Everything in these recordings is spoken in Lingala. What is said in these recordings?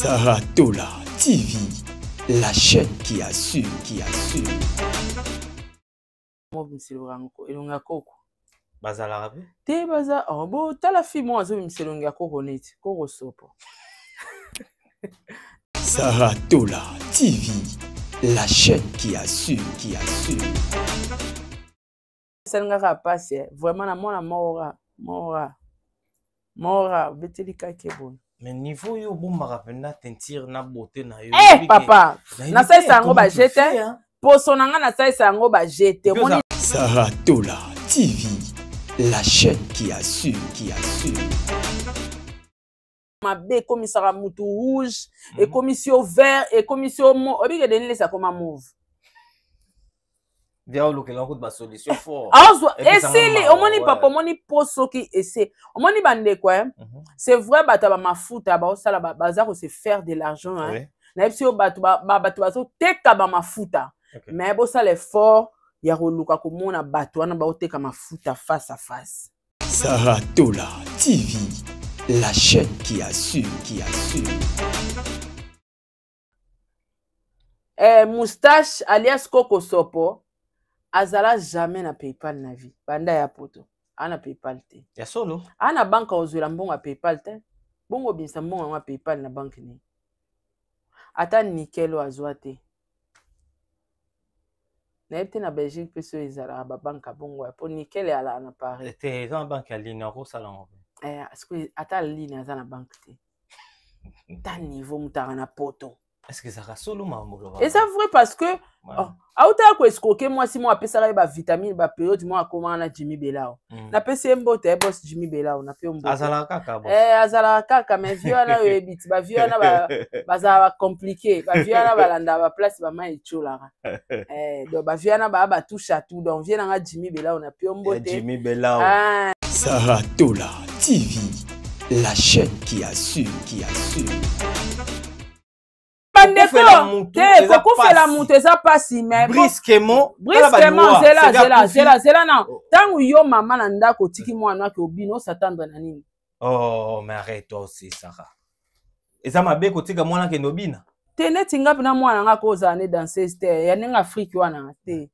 Sarah Tola TV, la chaîne qui assure, qui assure. Mobimisa elongi ya koko. Bazalaka pe? Te baza, oh, bo tala fille moko azobimisa elongi ya koko neti koko sopo. Sarah Tola TV, la chaîne qui assure, qui assure. Esalinga kaka mpasi eh. Vraiment na mwana moko mora mora obeteli kake boye. Mais niveau yo obombaka mpenza teinture na beauté na yo. Eh, papa, nasalisa yango baje te, poso na ngai nasalisa yango baje te. Omoni. Sarah Tola TV, la chaîne qui assure, qui assure. Mabe ekomisaka mutu rouge, ekomisi yo vert, ekomisi yo mo obike denilesi akoma mauve. Via olukela kutu basolution fort. Azwa esili omoni papa, omoni po soki ese omoni bandeko eh? C'est vrai, bato ya bamafuta baosala, baza ko se faire de l'argent hein? Oui. Nayebi yo bato bato bazoteka bamafuta, mais bosala effort ya koluka komona bato wana baoteka mafuta face à face. Sarah Tola TV, la chaîne qui assure, qui assure. Eh, moustache alias Koko Sopo azala jamais na PayPal na vie. Banda ya poto ana PayPal te. Ya solo. Ana banque ozwela mbongo ya PayPal te. Bongo obimisa mbongo yango ya PayPal na banque nini? Ata nickel oyo azwa te. Nayebi te na Belgique mpe soki ezalaka babanke ya bongo ya mpo nickel eyalaka na Paris. Te, eza na banque ya ligne akosala yango. Eh, sikoyo ata ligne aza na banque te. Ta niveau moto aka na poto. Est-ce que ezalaka solo makambo olobaka? Eza vrai parce que oh, autaka koescroke mwasi moko apesaka ye bavitamine baperiode moko akomaka na Jimmy Belao. Napesi ye mbote, boss Jimmy Belao, nape yo mbote. Azalaka kaka boss. Eh, azalaka kaka, mais vieux wana oyebi ti bavieux wana bazalaka bacompliqué, bavieux wana balandaka baplace bama etiolaka. Eh, donc bavieux wana baa batouche à tout, donc vieux nanga Jimmy Belao, nape yo mbote. Jimmy Belao. Ah. Sarah Tola TV, la chaîne qui assure, qui assure. Bandeko te, kokufela moto eza mpasi, mais brusquement, brusquement, zela zela zela zela na ntango yo mama na ndako otiki mwana ake obino, osatendre na nini? Oh, mais arrête toi aussi Sarah, eza mabe kotika mwana akende obina? Te, neti nga mpena mwana nga kozala ne danseuse te ya ndenge Afrique wana te.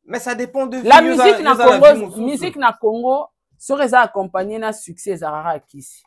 Mais ça dépend de la musique na Congo. Musique na Congo soki eza accompagné na succès, ezalaka kaka kisi.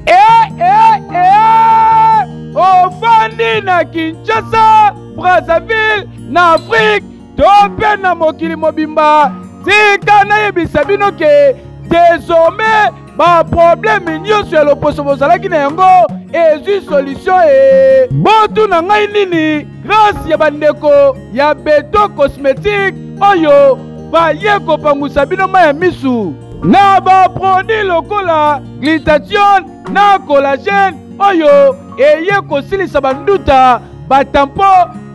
Eh, eh, eh! Ofandi na Kinshasa, Brazzaville, na Afrique to mpe na mokili mobimba, tika nayebisa bino ke désormais baproblème nyonso ya loposo bozalaki na yango ezwi solution. E botuna ngai nini? Grâce ya bandeko ya Beto Cosmétique oyo baye kopangusa bino mai ya misu na baproduit lokola glutathione na collagène oyo eye kosilisa banduta, batampo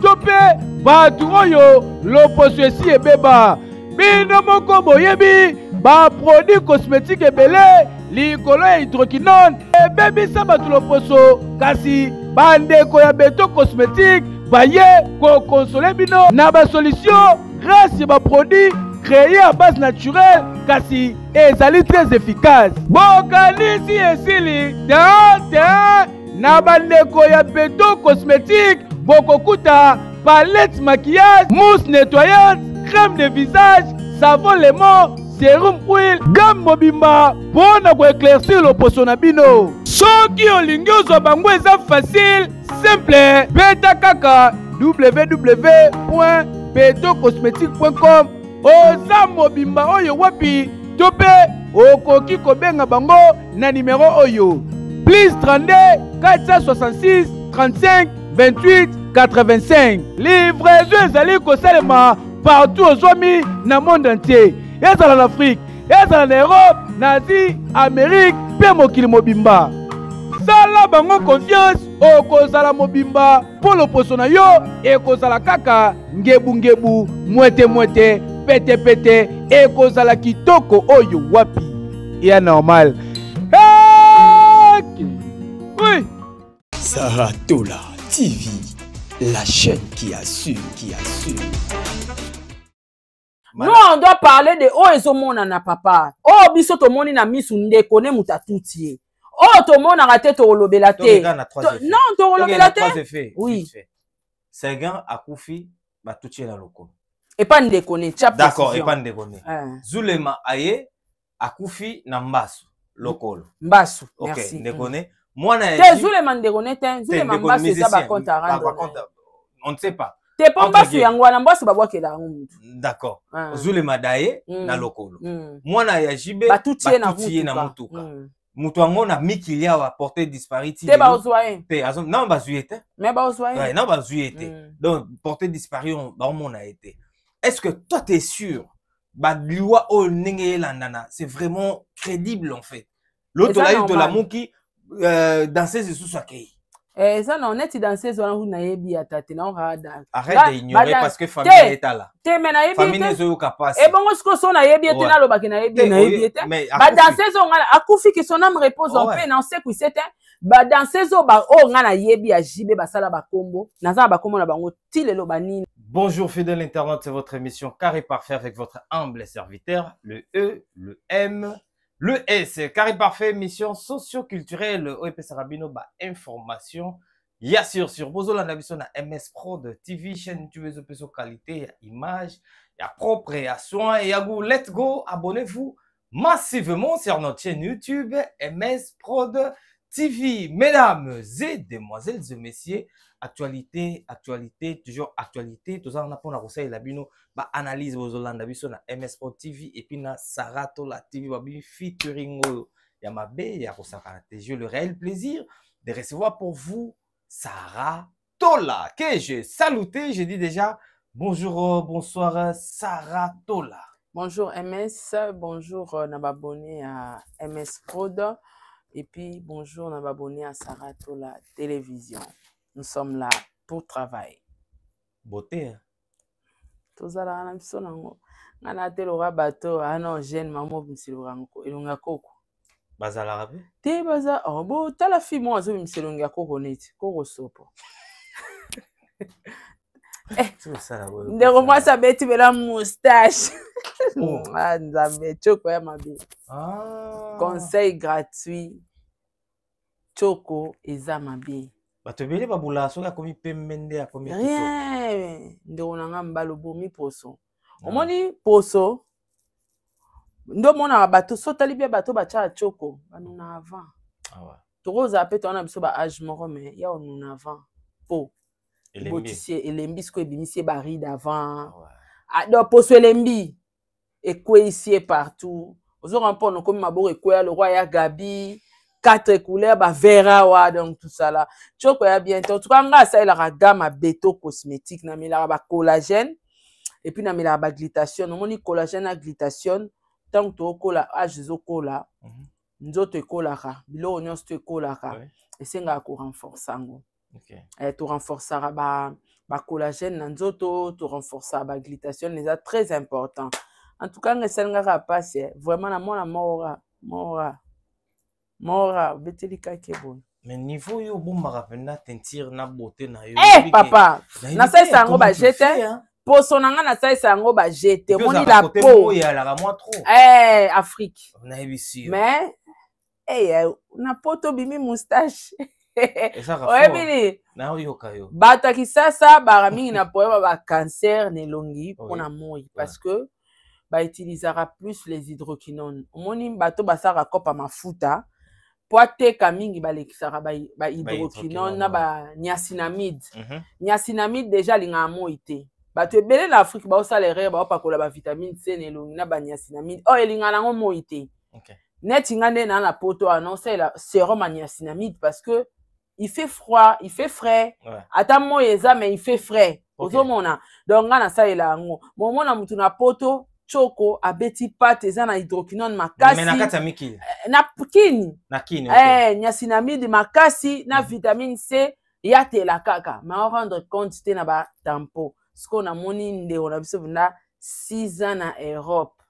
to mpe bato oyo loposo esi ebeba. Bino moko boyebi baproduit cosmétique ebele likolo ya hydroquinone ebebisa bato loposo, kasi bandeko ya Beto Cosmétique baye kokonsole bino na basolution grâce ya baproduit créé à base naturelle kasi ezali très efficace. Bokanisi esili te te, na bandeko ya Beto Cosmétique bokokuta palette maquillage, mousse nettoyante, crème de visage, savon lemon, sérum huile, gamme mobimba mpo na koéclaircir loposo na bino. Soki olingi ozwa bango, eza facile, simple, beta kaka www.betocosmétique.com, oza mobimba oyo wapi, to mpe okoki kobenga bango na nimero oyo: plus 32 466 35 28 85. Livraison ezali kosalema partout ozwami na monde entier, ezala na Afrique, ezala na Europe, na Asie, Amérique mpe mokili mobimba. Sala bango confiance, okozala mobimba mpo loposo na yo ekozala kaka ngebungebu, mwetemwete, petepete, ekozala kitoko oyo wapi ya normal. Hey! Oui. Sarah Tola TV, la chaîne qui assure, qui assure. Nous, on doit parler de oyo ezomonana, papa. Oyo biso tomoni na misu, ndeko ne moto atuti ye. Oyo tomonaka te, tokolobela te. Non, tokolobela te, oui. Seguin akufi, batuti ye na lokolo. Epa ndeko ne, tia. D'accord, epa ndeko ne. Zulema aye akufi na mbasu, lokolo. Mbasu. Ok. Merci. Ndeko ne, mwana ya te. Zulema ndeko ne te. Zulema, mbasu eza bacompte à rendre. On ne sait pas. Te, mpo mbasu yango wana, mbasu babwakela yango mutu. D'accord. Zulema daye na lokolo. Mwana ya Jibe batuti ye na mutuka. Moto yango na mikili awa, porté disparu. Te, bazwa ye. Te, non, bazwi ye te. Mais bazwa ye. Non, bazwi ye te. Donc porté disparu, baomona ye te. Est-ce que toi, t'es sûr baliwa oyo ndenge elandana, c'est vraiment crédible? En fait, l'autre olayi, tolamuki, danseuse lisusu akei. Eza na neti danseuse wana kutu nayebi ata te, naokaka. Arrête d'ignorer, parce que famille etala. Te, mais nayebi. Famille ezoyoka pasi. Ebongo sikoyo so nayebi ye te, nalobaki nayebi ye, nayebi ye te. Badanseuse oyo ngai, akufi, que son âme repose en paix, na osekwise te. Badanseuse oyo ngai nayebi ya JB, basala bakombo, naza na bakombo na bango ti lelo, banini. Bonjour fidèle internaute, c'est votre émission Carré Parfait avec votre humble serviteur, le E, le M, le S. Carré Parfait, émission socio-culturelle, OEP Sarabino, ba information. Ya sur sur bozolanda biso na MS Prod TV, chaîne YouTube ezopeso qualité ya image, ya propre, ya soin et ya goût. Let's go, abonnez-vous massivement sur notre chaîne YouTube MS Prod TV. Mesdames et demoiselles et messieurs, actualité, actualité, toujours actualité. Toza na pona kosalela bino ba analyse. Bozolanda biso na MS Prod TV et puis na Saratola TV, babi featuring oyo ya mabe ya kosakana te. J'ai le réel plaisir de recevoir pour vous Sarah Tola, que je salute. Je dis déjà bonjour, bonsoir Sarah Tola. Bonjour MS, bonjour na abonné à MS Prod et puis bonjour na abonné à Sarah Tola Télévision. Nous sommes là pour travailler. Beauté, hein? Tozalaka na biso nango. Nga na te loka bato ana jeune mama obimisa elonga koko. Bazalaka mpe. Te, baza, oh, bo tala fille moko azobimisa elongi ya koko, neti koko sopo. Ndeko mwasi abeti bela moustache. Oh. Ah, Nzambe, tioko ya mabe. Ah. Conseil gratuit, tioko eza mabe. Bato ebele babulaka soki akomi pembe nde akomi. Rien, ndeko na nga, mbala obomi poso. Omoni poso nde omonaka bato so otali bia bato batyaka tioko, banuna avant. Ah. Tokozala mpe towana biso ba âge moko, mais ya onuna avant po ebotisi ye, elembi sikoyo, ebimisi ye barides avant. Ah, donc poso elembi, ekweyisi ye partout. Ozoka mpona okomi maboko ekweya lokwa ya gabi, quatre couleurs, bavert awa. Donc tout ça là, tioko ya bien te. En tout cas, nga asalelaka gamme Beto Cosmétique, namelaka bacollagène et puis namelaka baglutathione. Omoni collagène na glutathione, ntango tookola, âge ezokola, nzoto ekolaka, biloko nyonso to ekolaka, esengaka korenforce yango. Torenforçaka bacollagène na nzoto, torenforçaka baglutathione, eza très important. En tout cas, nga esalingaka mpasi vraiment na mwana moko mora mora obeteli kake boye. Mais niveau oyo obombaka mpenza teinture na beauté na yo. Eh papa, nasalisa yango bajete poso na nga, nasalisa yango bajete. Omoni la peau eyalaka mwa trop. Eh, Afrique. Nayebisi. Mais hey, na poto obimi moustache, oyebi nini? Nayoka yo. Bato ya Kisasa baka mingi na problème ya bacancer na elongi mpona moi, parce que bautilisaka plus les hydroquinones. Omoni bato basalaka kopa mafuta po ateka mingi, balekisaka bahydroquinone na baniacinamide. Niacinamide déjà alingaka moi te. Bato ebele na Afrique baosala erreur, baopakola bavitamine C na elongi na baniacinamide oyo elingaka nango moi te. Neti nga nde naa na poto wana, osalela sérum ya niacinamide parce que il fait froid, il fait frais. Ata moi eza, mais il fait frais. Ozomona, donc nga nasalela yango. Momona mutu na poto choko abeti pate eza na hydroquinone makasi. Mais na kati ya mikili? Na Kini. Na Kini. Okay. Eh, niacinamide makasi na vitamine C yatela kaka, ma rendre compte te na batampo. Sikoyo namoni ndeko na biso mpenza 6 ans na Europe.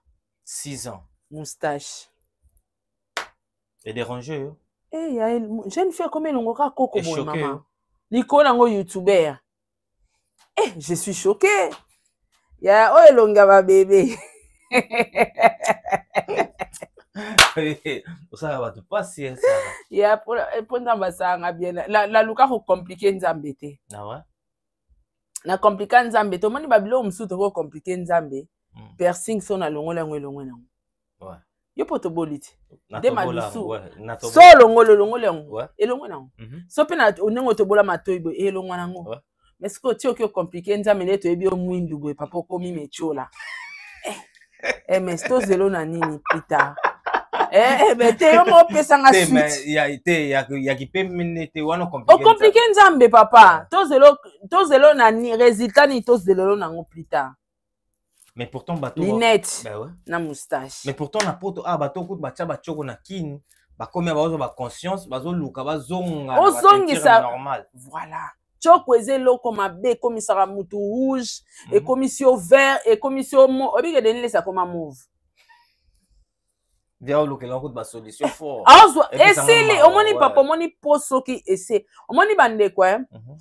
6 ans. Moustache. Edérange yo? Eh, ya jeune fille akomi elongo kaka koko boye, mama likolo yango youtuber. Eh, je suis choqué. Ya oyo elongi ya babebe. Osalaka bato mpasi. Ya, mpo Nzambe asalanga bien, naluka kocompliquer Nzambe te. Ah, na compliquer Nzambe te. Omoni babiloko mosusu tokocompliquer Nzambe. Piercing so nalongoli yango, elongwe nango. Yo mpo toboli te nde madusu so olongoli, olongoli yango, elongwe nango. So mpe ndenge otobola matoi boye, elongwa nango. Mais sikoyo ti oki ocompliquer Nzambe, nde toyebi yo mwindu boye, papa, okomi metiola. Eh, mais tozelo na nini plus tard? Eh, mais te, yo moko opesanga suite. Te, ya kipemene te wana. Ocompliquer Nzambe, papa. Tozelo, tozelo na résultat nini? Tozelelo nango plus tard. Mais pourtant bato Lunette bah ouais. na moustache. Mais pourtant na Poto, ah, bato kutu batya batioko na Kini, bakomi, bazozwa baconscience, bazoluka bazonga. Ozongisa normal. Voilà, tioko eza eloko mabe, ekomisaka mutu rouge, ekomisi yo vert, ekomisi yo obike denilesa akoma mauve. Via olukela kutu basolution fort. Azwa esili. Omoni, papa, omoni po soki ese omoni bandeko,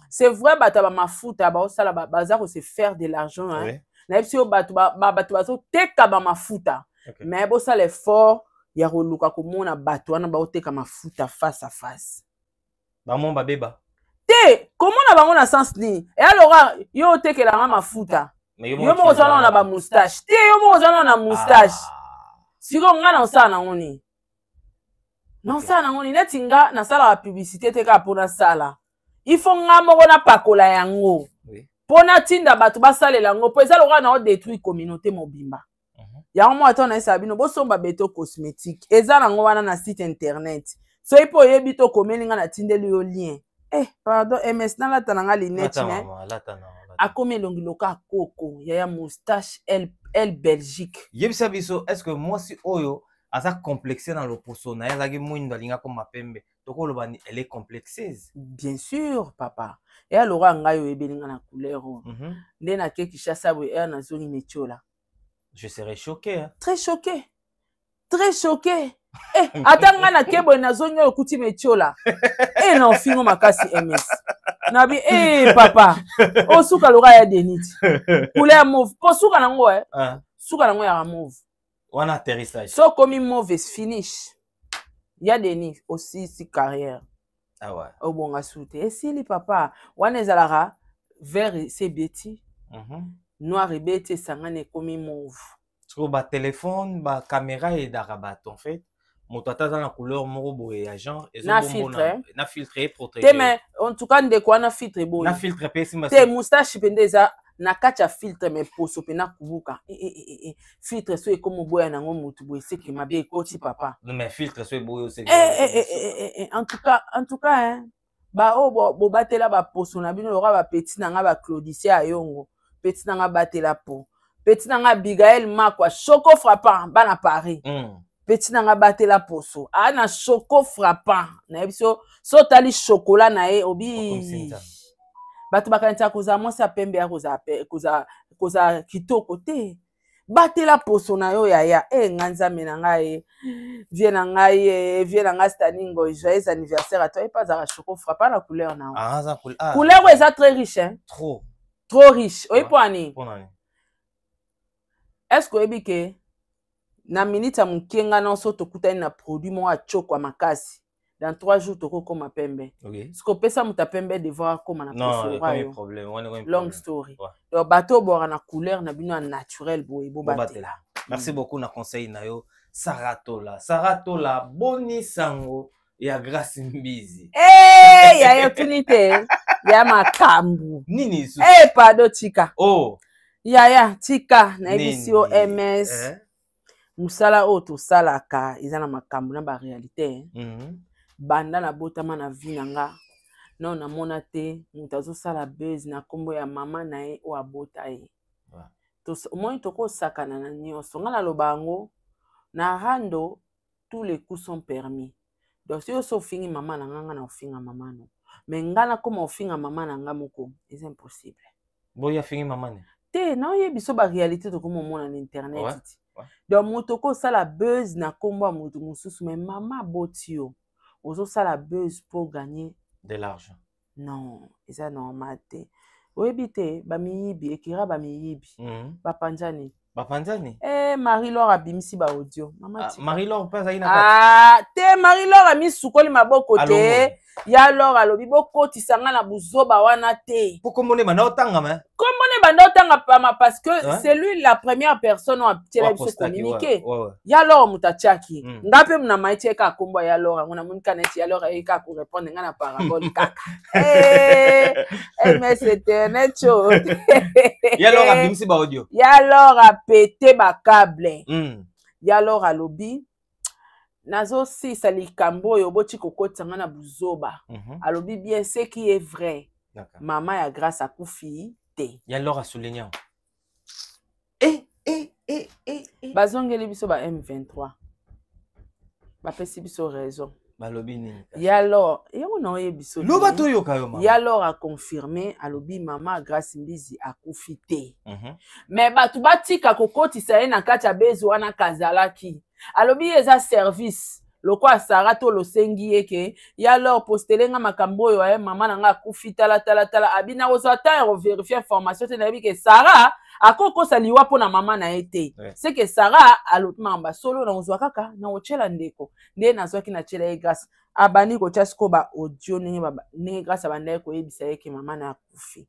c'est vrai, bato ya bamafuta baosala, baza kose faire de l'argent, hein. Nayebi yo bato, bato bazoteka bamafuta, mais bosala effort ya koluka komona bato wana baoteka mafuta face à face. Bamo babeba. Te, komona bango na sens nini? E alors yo otekelanga mafuta, yo moko oza nano na bamoustache te, yo moko oza nano na moustache. Sikoyo nga na osala nango nini? Nasala nango nini? Neti nga nasalaka publicité te kaka mpo nasala, il faut nga moko napakola yango mpo natinda bato basalela yango, mpo eza lokola na odétruire communauté mobimba. Yango moko ata nayesaka bino, bosomba Beto Cosmétique, eza nango wana na site internet. Soki mpo oyebi to okomeli nga, natindeli yo lien. Eh, pardon, ms, nalata na nga lunette. Lata. Me Mama, lata na lata. Akomi elongi loka koko yaya, moustache el, el Belgique. Yebisa biso, est ce que mwasi oyo aza complexe na loposo na ye, azalaki mwindo, alingi akoma pembe, tokoloba ni elle est complexeuse? Bien sûr, papa. Eya lokola ngai, oyebeli nga na couleur oyo. Nde nake Kinshasa boye, eya nazongi metiola. Je serais choqué, hein? Très choqué, très choqué. Eh, ata ngai nake boye, nazongi oyo okuti metiola e na ofingo makasi ms nabi. E papa, osuka loka ya deniti couleur mauve, mpo suka nango eh. Ah, suka nango yaka mauve. Wana atterrissage. So okomi mauvaise finish ya Denis, osisi carrière. Ah ouais. Obonga su te, esili papa. Wana ezalaka vert ese ebeti, noir ebeti, esangani, ekomi mauve. Sikoyo batelefone, bacaméra eyedaka bato. En fait moto ata aza na couleur moko boye ya genre Na ezobombona. Filtre. Na filtre eprotege. Te, mais en tout cas ndeko wana, filtre eboyi. Na filtre mpe esimba. Te, moustache mpenza eza na kati ya filtre, mais poso mpena kubuka. E, e, e, e. Filtre so ekómi oboya nango motu boye, seke mabe ekoti, papa. Mais filtre so eboyi oseke. Eh, eh, eh, eh, eh, eh, en tout cas, hein, baoyo bobatela baposo na bino lokola bapeti na nga, baclodicia ya yongo, peti na nga, batela po peti na nga Abigael Makwa, choco frappant, bana Paris. Peti na nga, batela poso aa na choco frappant. Nayebi so so otali chocolat na ye obi. Okomisi Nzambe. Bato bakanisaka kozala mwasi ya pembe ya kozala kozala kitoko te. Batela poso na yo, yaya. E nga Nzambe na ngai, vie na ngai, e, vie na ngai Staningo, joyeux anniversaire à toi. Epa azalaka choco frappant na couleur na yo. Ah, aza couleur, ah. Couleur oyo eza très riche, hein? Trop. Trop riche. Oyebi mpo ani? Mpo nani? Est ce que oyebi ke na minute ya moke, nga nyonso tokutani na produit moko ya tioko ya makasi, dans 3 jours tokokóma pembe? Soki opesa moto ya pembe devoir akóma na Non, poso ekomi yo. problème wana, ekomi Long problème. story. Donc bato oyo bwaka na couleur na bino ya naturel boye, bobatela. Merci beaucoup na conseil na yo, Saratola. Saratola, boni sango ya Grâce Mbizi? Eh, yaya, otuni te ya makambo. Nini lisusu? Eh, pardon, tika. Oh. Yaya, tika, nayebisi yo. Nini? Ms. Eh? Mosala oyo tosalaka eza na makambo na baréalité. Banda nabotama na vie na nga, no namona te moto azosala buzz na nkombo ya mama na ye oyo abota ye. Omoni, tokosakana na nyonso. Nga naloba yango na rando, tous les coups sont permis. Donc soki oso ofingi mama na nga, nga na ofinga mama no, mais nga nakoma ofinga mama na nga moko, eza impossible. Boyi afingi mama ne. Te, naoyebi biso baréalité tokoma omona na internet ti. Donc moto okosala buzz na nkombo ya moto mosusu, mais mama aboti yo, ozosala buzz mpo gagner de l'argent. Non, eza normal te. Oyebi te, bamiyibi ekira, bamiyibi bapanzani. Bapanzani. Eh, Marie Laure abimisi ba audio. Mama, Ah, tika. Marie Laure mpe azali na kati. Ah, te, Marie Laure amisukoli maboko te. Alongo. Ya Laure alobi bokotisa nga na buzoba wana te. Mpo kombo nde banda otangama, eh? Kombo ne banda otanga pama parce que c'est lui la première personne oyo atiela biso Apostaki, communiqué. ouais. Ya Laure moto atiaki. Nga mpe na mai tie kaka kombo ya Laure yango, namoni kaka neti ya Laure ayei kaka korépondre nga na parabole kaka. Eh, ms internet cho. Ya Laure abimisi ba audio. Ya Laure apete bacâble. Ya Laure alobi nazosisa likambo oyo, boti kokotisa nga na buzoba. Alobi bien ce qui est vrai, mama ya Grâce akufi te. Ya Laure asouligné yango. Eh, eh, eh, eh, eh. Bazongeli biso ba M23, bapesi biso raison. Balobi nini? Ya Laure yango na oyebi biso te. Loba toyoka yo, mama. Ya Laure aconfirme, alobi mama Grâce Mbizi akufi te. Mais bato batika kokotisa ye na kati ya bezi wana kazalaki. Alobi ye eza service lokwa Sara to losengi ye ke ya Laure postele nga makambo oyo aye mama na nga akufi, tala tala tala. Abi nakozwa temps ya kovérifier information te, nayebi ke Sara akokosa liwa mpo na mama na ye te. C'est que Sara alobi makambo ya solo, nakozwa kaka na kotiela ndeko nde nazwaki natiela ye. Grâce abandi kotia sikoyo ba audio ndenge Grâce abandaki koyebisa ye ke mama na akufi.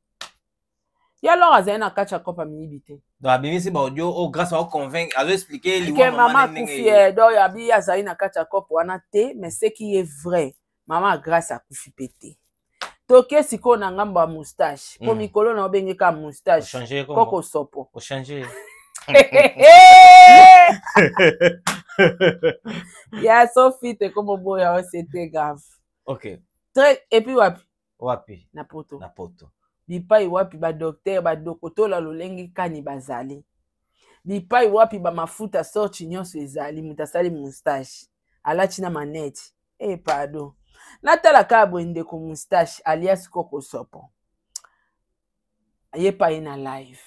Ye alors azali na kati ya kopa miyibi te. Donc abimisi ba audio oyo Grâce aoconvaincre, azoexpliquer ke liwa mama ndenge akufi. Donc abi azali na kati ya kope wana te, mais ce qui est vrai, mama Grâce akufi mpe te. Toke sikoyo na ngambo ya Moustache mpo mikolo na obenge kaka Moustache. Ochange kombo. Koko sopo. Ochange. Ya Sofi te, kombo boya oyo c'était grave. Très. Et puis wapi? Wapi? Na Poto. Na Poto. Bipai wapi badocteur badokotola lolenge kani bazali, bipai wapi bamafuta sorti nyonso ezali. Moto asali moustache, alati na manete e, pardon, natala kaka boye. Ndeko Moustache alias Koko Sopo ayepa ye na live.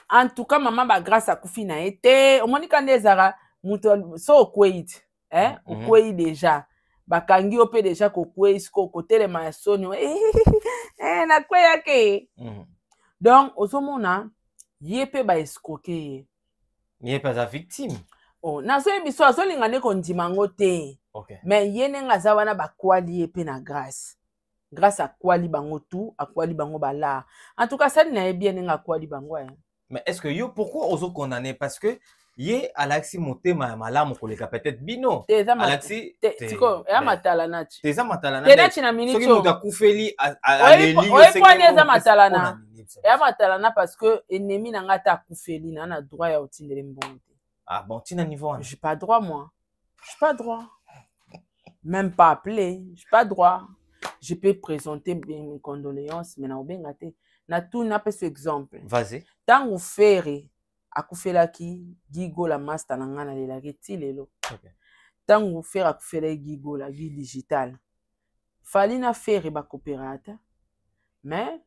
En tout cas, mama bagrâce akufi na ye te. Omoni ka nde ezalaka, moto so okwei te, eh? Okwei déjà, bakangi yo mpe déjà kokwei, siko kotelema ya soni, eh, nakweyaki. Donc ozomona ye mpe baescroquer ye. Ye mpe aza victime. Oh, nazoyebi biso azolinga nde kondima yango te. Mais ye ndenge aza wana, bakwali ye mpe na Grâce. Grâce akwali bango tu, akwali bango balar. En tout cas sali na ye bien ndenge akwali bango, eh. Mais est ce que yo, pourquoi ozo condamner? Parce que ye alakisi motema ya malamu koleka peut-être bino. Te, eza Alakisi te, sikoyo eya matala nati. Te, eza matala. Te, nati na minute Soki oyo. moto akufeli, aleli. Oyebi pwani eza matala na eya matala na parce que ennemi na nga ata akufeli, na droit ya otindele mbongo te. Ah bon, ntina niveau wana? J'ai pas droit, moi. J'ai pas droit. Même pas appelé. J'ai pas droit. Je peux présenter mes condoléances, mais na obenga te. Na tout napesa exemple. Vas-y. Ntango Ferre akufelaki Gigola, master na ngai, nalelaki ti lelo. Ntango Ferre akufelaki Gigola, Gi Digital, Fally na Ferre bakopera ata, mais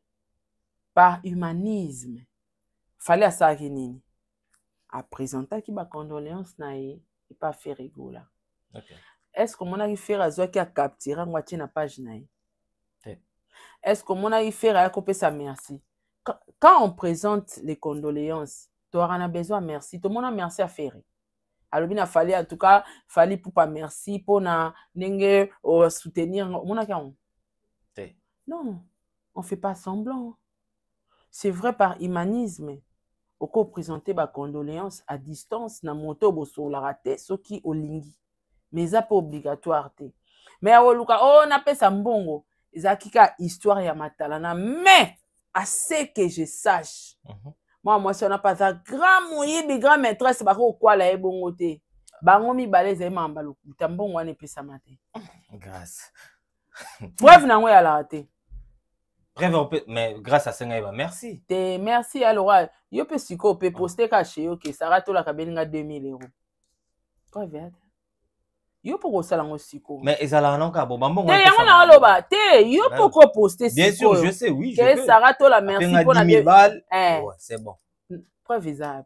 par humanisme, Fally asalaki nini? Apresentaki bacondoléance na ye epa Ferre Gola. Est ce que omonaki Ferre azwaki acapturer yango, atie na page na ye? Te. Est ce que omonaki Ferre aya kopesa merci? Quand on présente les condoléances, toyaka na besoin ya merci. Tomona merci ya Ferre? Alobi na Fally: "En tout cas, Fally Ipupa, merci mpona ndenge osoutenir." Omonaki yango? Te. Non, on fait pas semblant. C'est vrai, par humanisme okoprésente bacondoléance à distance na moto bosololaka te soki olingi, mais eza mpe obligatoire te. Mais ya koluka o oh, napesa mbongo, ezalaki kaka histoire ya matalana. Mais à ce que je sache, mwana mwasi wana mpe aza grand moyibi, grand maîtresse, bakokwala ye bongo te. Bango mibale ezali makambo ya lokuta, mbongo wana epesama te. Grâce. Preuve nango eyalaka te. Preuve, mais Grâce asenga ye ba merci. Te, merci ya Lora. Yo mpe sikoyo mpe poste ka chez yo ke Sara tolaka belinga 2000 €, preuve ya te. Yo mpo kosala yango sikoyo. Mais ezalaka nango bo bambongo. Te, yango na oloba te, yo mpo koposte. Bien sûr, je sais, oui, je ke peux. Sara Tola, merci mpona 10 000 balles. Eh. Ouais, c'est bon. Preuve eza.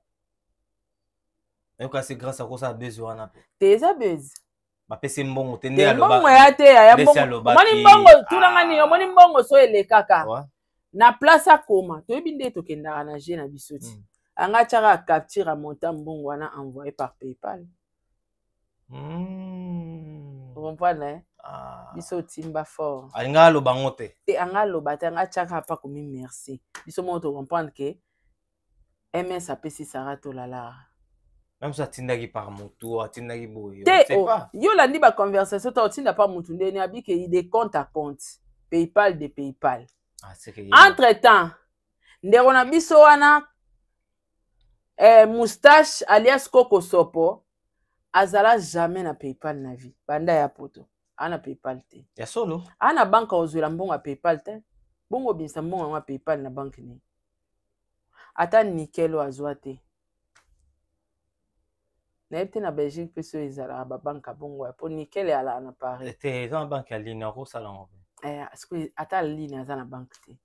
Yoka, c'est Grâce akosala buzz wana mpe. Te, eza buzz. Bapesi mbongo te nde. Te, mbongo ya te, yaya. Mbongo omoni, mbongo tunanga nini? Omoni mbongo so elekaka. Na place akoma, toyebi nde tokendaka na jeu na biso ti. Anga atiaka capture ya montant mbongo wana envoyé par PayPal. Comprendre, eh? Ah. Biso timba fort. Alinga aloba ngo te. Te, anga aloba te, anga atiaka pa komi merci. Biso moko to comprendre que MS apesi Sarah Tola. Même so atindaki par motu, atindaki boye. Te, oh, yo olandi baconversation ta otinda pa motu ndeni abike de compte à compte, PayPal de PayPal. Ah, c'est que entre temps ndeko na biso wana Moustache alias Koko Sopo azala jamais na PayPal na vie banda ya poto. Ana PayPal te. Ya solo. Ana banque ozwela mbongo ya PayPal te. Bongo obimisa mbongo yango ya PayPal na banque nini? Ata nickel oyo azwa te. Nayebi te na Belgique mpe so ezalaka babanque ya bongo ya mpo nickel eyalaka na Paris. Te, eza na banque ya ligne, akosala yango. Sikoyo ata ligne aza na banque te.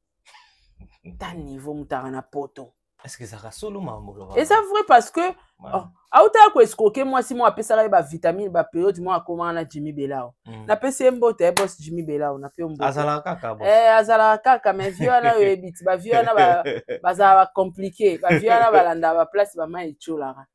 Ta niveau moto aka na poto. Est-ce que ezalaka solo makambo olobaka? Eza vrai parce que oh, autaka koescroquer mwasi moko, apesaka ye bavitamine, bapériode moko akomaka na Jimmy Belao. Napesi ye mbote, ye boss Jimmy Belao, nape yo mbote. Azalaka kaka boss. Azalaka kaka, mais vieux wana oyebi ti bavieux wana bazala bacompliqué, bavieux wana balandaka baplace bama etiolaka.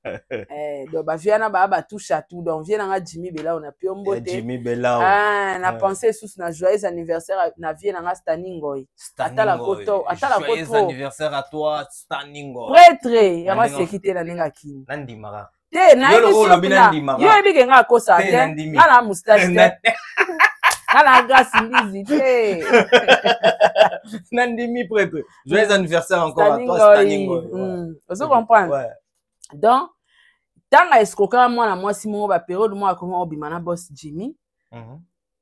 Donc bavieux wana baya batouche à tout. Donc vieux nanga Jimmy Belao, nape yo Ya mbote. Jimmy Belao. Ah, na pensé lisusu na joyeux anniversaire na vieux nanga Stani Ngoi. Atala koto, atala Joyeux koto. anniversaire à toi, Stani Ngoi. Prêtre yango Na ndenge- aseki te na ndenge akini. Nandimaka. Te, nayebi. Yo lokola olobi soki na nandimaka. yo oyebi ke nga akosa Te, te. nandimi. Nga na moustache te, nga na Grâce Mbizi te. Nandimi, prêtre. Joyeux anniversaire encore à Stani toi, Stani Ngoi. Ngoi. Ouais. Ozo comprendre? Ouais. Donc ntango escroquaka mwana mwasi moko, bapériode moko akoma obima na boss Jimmy.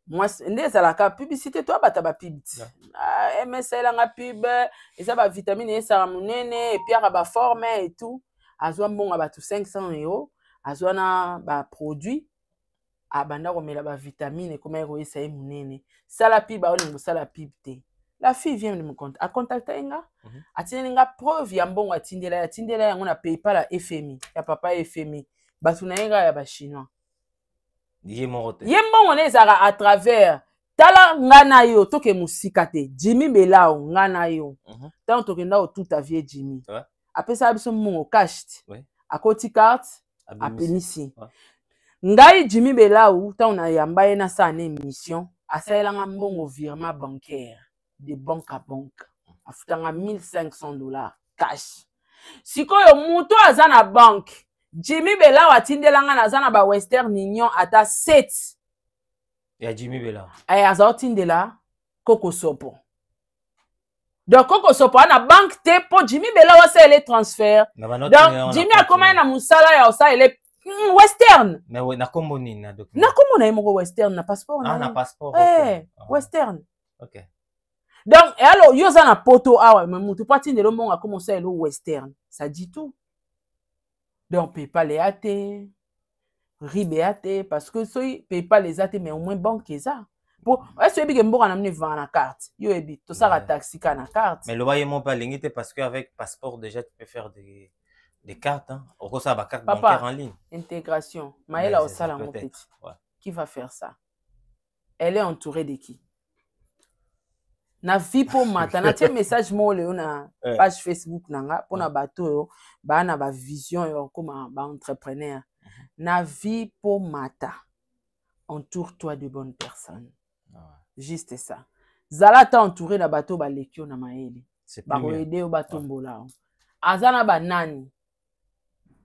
Mwasi nde ezalaka publicité to abata bapub ti. Ah, MS elanga pub eza bavitamine esaka monene, epiaka baforme et tout. Azwa mbongo ya bato 500 euro, azwa na baproduit, abanda komela bavitamine, ekomaki koyesa ye monene. Sala pub, aolinga kosala pub te. La fille vient de me contacter, acontacte ye nga, atindeli nga preuve ya mbongo atindela ye, atindela yango na PayPal ya FMI ya papa FMI, bato na ye kaka ya bachinois. Ye moko te. Ye mbongo na ezalaka à travers. Tala, nga na yo toke mosika te. Jimmy Belao, nga na yo, ntango tokenda kotuta vieux Jimmy, apesaka biso mbongo cash ti. Akoti carte, Abimisi. apemisi. Ngai Jimmy Belau, ntango nayamba ye nasala na émission, asalelanga mbongo virement bancaire de banque à banque, afutanga 1500 $ cash. Sikoyo moto aza na banque, Jimmy Belau atindelanga, naza na bawestern Union ata 7. Ya Jimmy Belao. Aza otindela Koko Sopo. Donc Koko Sopo ana banque te mpo Jimmy Belau asalele transfert. Na bano. Donc Jimmy akomaki na mosala ya osalele Western. Mais ouais, na kombo nini na document? Na kombo na ye moko Western na passeport Ah, na na ye. passeport. Eh, Ah, Western. Donc et alors yo oza na poto awa, mais motu po atindela mbongo akoma osalela Western, ça dit tout. Donc PayPal eya te, RIB eya te, parce que soki PayPal eza te, mais au moins banque eza. Po ese oyebi ke mboka na bino evanga na carte, yo oyebi tosala taxi ka na carte. Mais loba ye moko mpe alingi te parce que avec passeport déjà tu peux faire des cartes, hein. Okosala ba carte Papa, bancaire en ligne. Intégration mayela Mais c'est ça, osala yango peut-être. petit. Qui va faire ça? Elle est entourée de qui? Na vie mpo mata natie message moko lelo na page Facebook na nga mpona bato oyo baa na bavision ya okóma baentrepreneur. Na vie mpo mata, entoure-toi de bonnes personnes. Juste ça. Zala ata entouré na bato oyo baleki yo na mayele, C'est plus mieux. bakoaider yo, batombola yo. Aza na banani?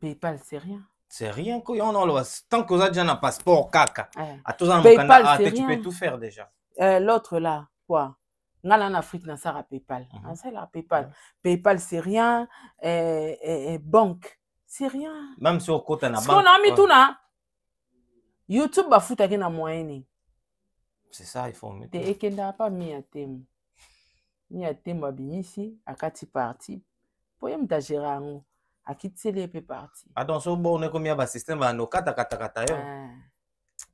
PayPal, c'est rien. C'est rien que on a tant que oza déjà na passeport kaka. Atoza na PayPal, mokanda, ah, c'est te, tu rien. peux tout faire déjà. L'autre là, quoi, nga na Afrique nasala PayPal. Nasala PayPal. PayPal, c'est rien. Banque, c'est rien. Même si okota na Sikoyo banque. na mituna, YouTube bafutaki na moyen nini? C'est ça, il faut mettre. Te, ekendaka pa mi ya temo, mi ya temo abimisi akati parti po ye moto agéra yango, akitiseli ye mpe parti. Ah, donc so bon ekomi ya basystème bando katakatakata yo. Ah.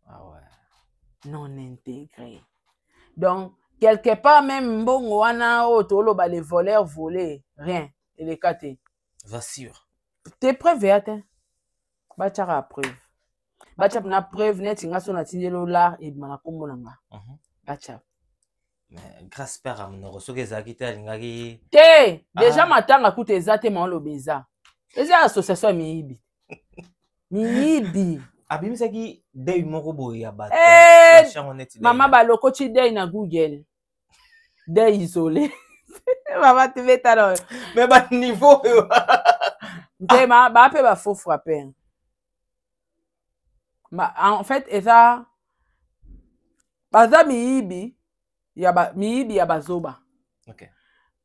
Ah ouais. Non intégré. Donc quelque part même mbongo wana oyo toloba les voleurs volé, rien eleka te. Va sûr. Te, preuve eya te. Batiaka preuve, batia mpena preuve neti nga so natindeli olar ebima na nkombo na nga. Batia. Mais grâce père ya monoko soki ezalaki te alingaki te deja. Ah. Matanga kuta eza te, maoloba eza association ya miyibi, miyibi. Abimisaki deuil moko boye ya bato. Eh, mama balokoti deuil na Google, deuil isolé, mama tubeta na oyo. Mais baniveau oyo. Te, baa mpe bafaux frapper. En fait eza baza miyibi ya ba, miyibi ya bazoba.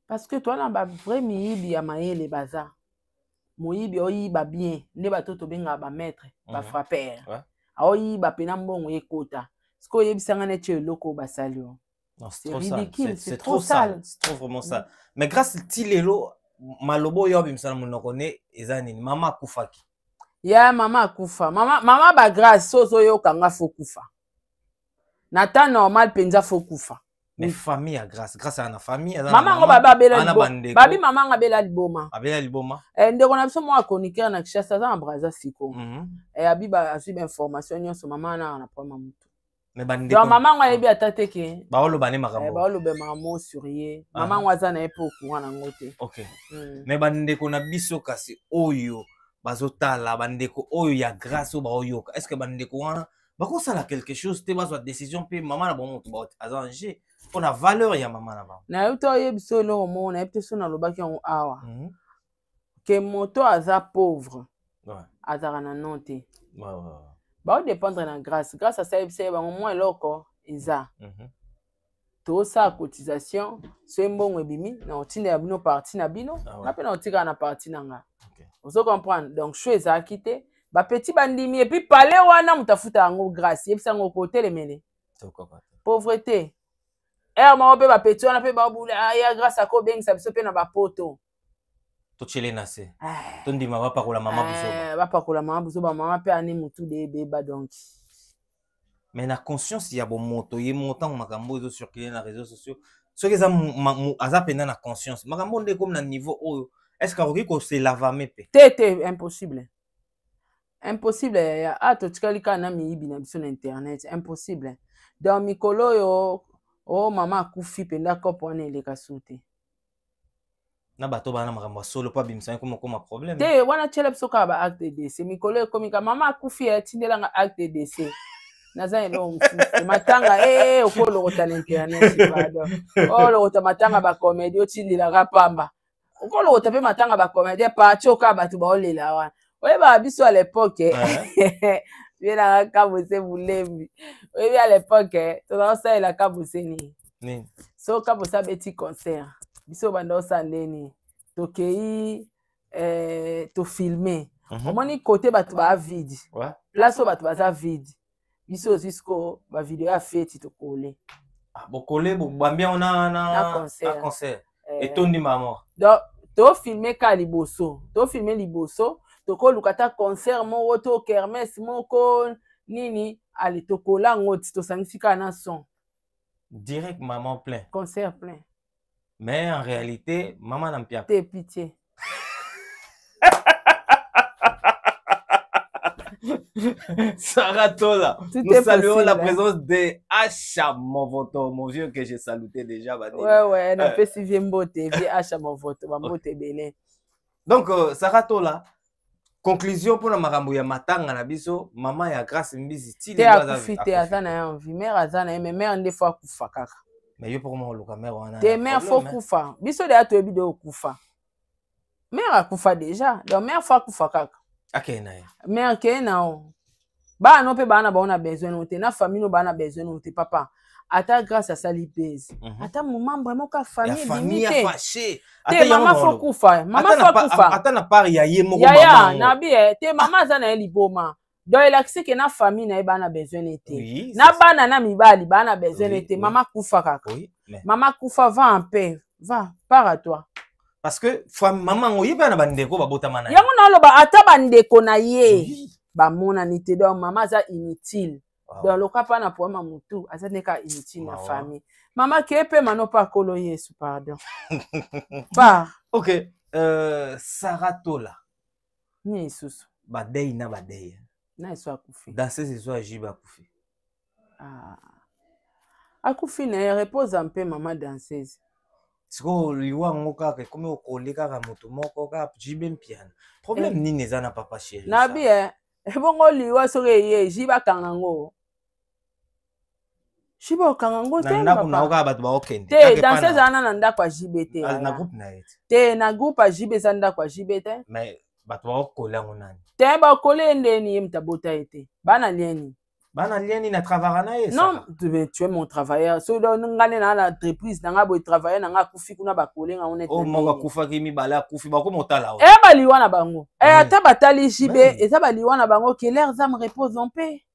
Parce que toza na bavrai miyibi ya mayele. Baza moyibi oyiba bien nde bato tobengaka bamaître, bafrapper. Aoyiba mpena mbongo ekota. Sikoyo oyebisanga neti eloko oyo basali o. Non, c'est trop ridicule, c'est trop sale. C'est trop vraiment sale. Mais grâce ti lelo maloba oyo abimisa na monoko ne eza nini? Mama akufaki. Ya mama akufa. Mama, mama bagrâce, so ozoyoka nga, faut kufa na temps normal mpenza, faut kufa. Mais famille ya grâce, grâce aza na famille. Mama yango babi abela, babi mama yango abela liboma. Abela liboma. Eh, ndeko na biso moko achroniqueur na Kinshasa aza na Braza siko. Eh, abi azwi bainformation nyonso, mama wana na problème ya motu. Mais bandeko, donc mama yango ayebi ata te ke baoloba ne makambo. Baoloba makambo sur ye. Mama yango aza na ye mpe au courant nango te. Ok. Mais bandeko na biso kasi oyo bazotala, bandeko oyo ya grâce oyo baoyoka, est ce que bandeko wana bakosala quelque chose te, bazwa décision mpe mama na bango moto aza en jeu mpona valeur ya mama na bango? Nayebi te, oyebi so eloko moko, nayebi te so nalobaki yango awa ke moto aza pauvre azalaka na non te. Baodépendre na grâce. Grâce asalebisa ye bango mwa eloko eza. Tosala cotisation, so mbongo ebimi na otindela bino parti na bino. Nga mpe na otikala na parti na nga. Ozo comprendre? Donc show ezalaki te, bapeti bandimi et puis pale wana moto afuta yango. Grâce yebisa yango kotelemele pauvreté ere moko mpe bapeti wana mpe babula ya grâce akobengisa biso mpe na bapoto. Totyele na se, tondima bapakola mama buzoba. Bapakola mama buzoba, mama mpe ane motu de ebeba donc. Mais na conscience ya bomoto ye moko, ntango makambo oyo ezocircule na réseaux sociaux, soki eza aza mpenza na conscience, makambo nde ekomi na niveau oyo, est ce que akoki kose laver mpe? Te te, impossible, impossible yaya. A totikali kaka na miyibi na biso na internet, impossible. Donc mikolo oyo o mama akufi mpenza, kopo wana eleka su te. Na bato bana makambo ya solo mpo abimisa ekoma okoma problème. Te, wana tiela biso kaka ba acte de décès. Mikolo ekomi ka mama akufi, atindelanga acte de décès, naza eloko mosusu. Matanga e okolokota na internet, pardon, olokota matanga bacomédie, otindelaka pamba, okolokota mpe matanga bacomédie parti oka bato baolela wana. Oyebaka biso à l'époque bielaka Kabose Bulembi, oyebi, à l'époque tozala kosalela Kabose nini? Nini? So Kabose abeti concert, biso banda osala ndeni, tokei tofilme. Omoni kote bato baa vide, place oyo bato baza vide, biso ozwi siko bavideo ya feti, tokole. Ah, bokole, bobambi yango na concert. Na concert etondi mama. Donc tofilme ka liboso, tofilme liboso, tokoluka ata concert moko to kermesse moko nini, ale tokola yango ti tosangisi kaka na son. Direct maman plein. Concert plein. Mais en réalité mama na mpiaka. Te, pitié. Sarah Tola, Tout nous est saluons possible, la hein. présence de Acha Movoto, mon vieux que j'ai saluté déjà. Badini. Ouais, napesi vieux mbote, vieux Acha Movoto, bambote ebele. Donc, Sarah Tola, conclusion pour la makambo ya matanga na biso, maman ya Grâce Mbizi, ti te. Lelo aza Akufi te, aza na ye en vie, mare aza na ye, mais mare nde faut akufa kaka. Mais yo pour moi oluka mare wana. Te, mare faut problème, hein. kufa. Biso deya toyebi de okufa, mare akufa déjà, donc mare faut akufa kaka. Akei na ye. Mare keye na o bana no mpe baa na bango na besoin no te, na famille no baa na besoin no te. Papa, ata Grâce asali base, ata momembre moko ya Ya famille ebimi famille ya te. Fâché. Te, mama faut kufa, mama faut kufa. Ata na part ya ye moko. Yaya. Mama. Nabi te, mama aza na ye liboma, donc elakisi ke na famille na ye baa na besoin ne te. Oui, Na c'est ça. bana na mibali baa na besoin ne te. Mama kufa kaka. Oui, mais Mama kufa, va en paix, va, part à toi. Parce que maman ngo ye mpe na bandeko babotama na ye. Yango naoloba, ata bandeko na ye bamonani te, donc mama aza inutile. Donc loka mpa na problème ya motu, aza nde kaka inutile na Mawa. famille. Mama keye mpe mano mpa akolo Yesu, pardon, par Ok, Sarah Tola. Nini lisusu? Badei na badei. Na eso akufi. Danseuse ezo ya Jibe akufi. Ah. Akufi na ye, repose mpe mama danseuse. Sikoyo liwa yango kaka ekomi okole kaka moto moko kaka JB Mpiana. Problème nini eza na papa chéri? Nabi eh, ebongo liwa soki eye JB akanga yango. JB okanga yango te. Na ndako na yo kaka bato baokende. Te, danseuse wana na ndako ya JB te. Na groupe na ye. Te, na groupe ya JB eza ndako ya JB te. Mais bato baokole yango nani? Te, bakole ye ndeni ye moto abota ye te. Bana lieni. Bana lieni na travaillaka na ye. Non, tu es mon travailleur. So donc nga nde na na entreprise na nga boye travailleur na nga akufi kuna bakole nga neti. Oh moko akufaki mibale akufi bakoma otala. Eh baliwa na bango. Eh ata batali JB eza baliwa na bango que leurs âmes reposent en paix.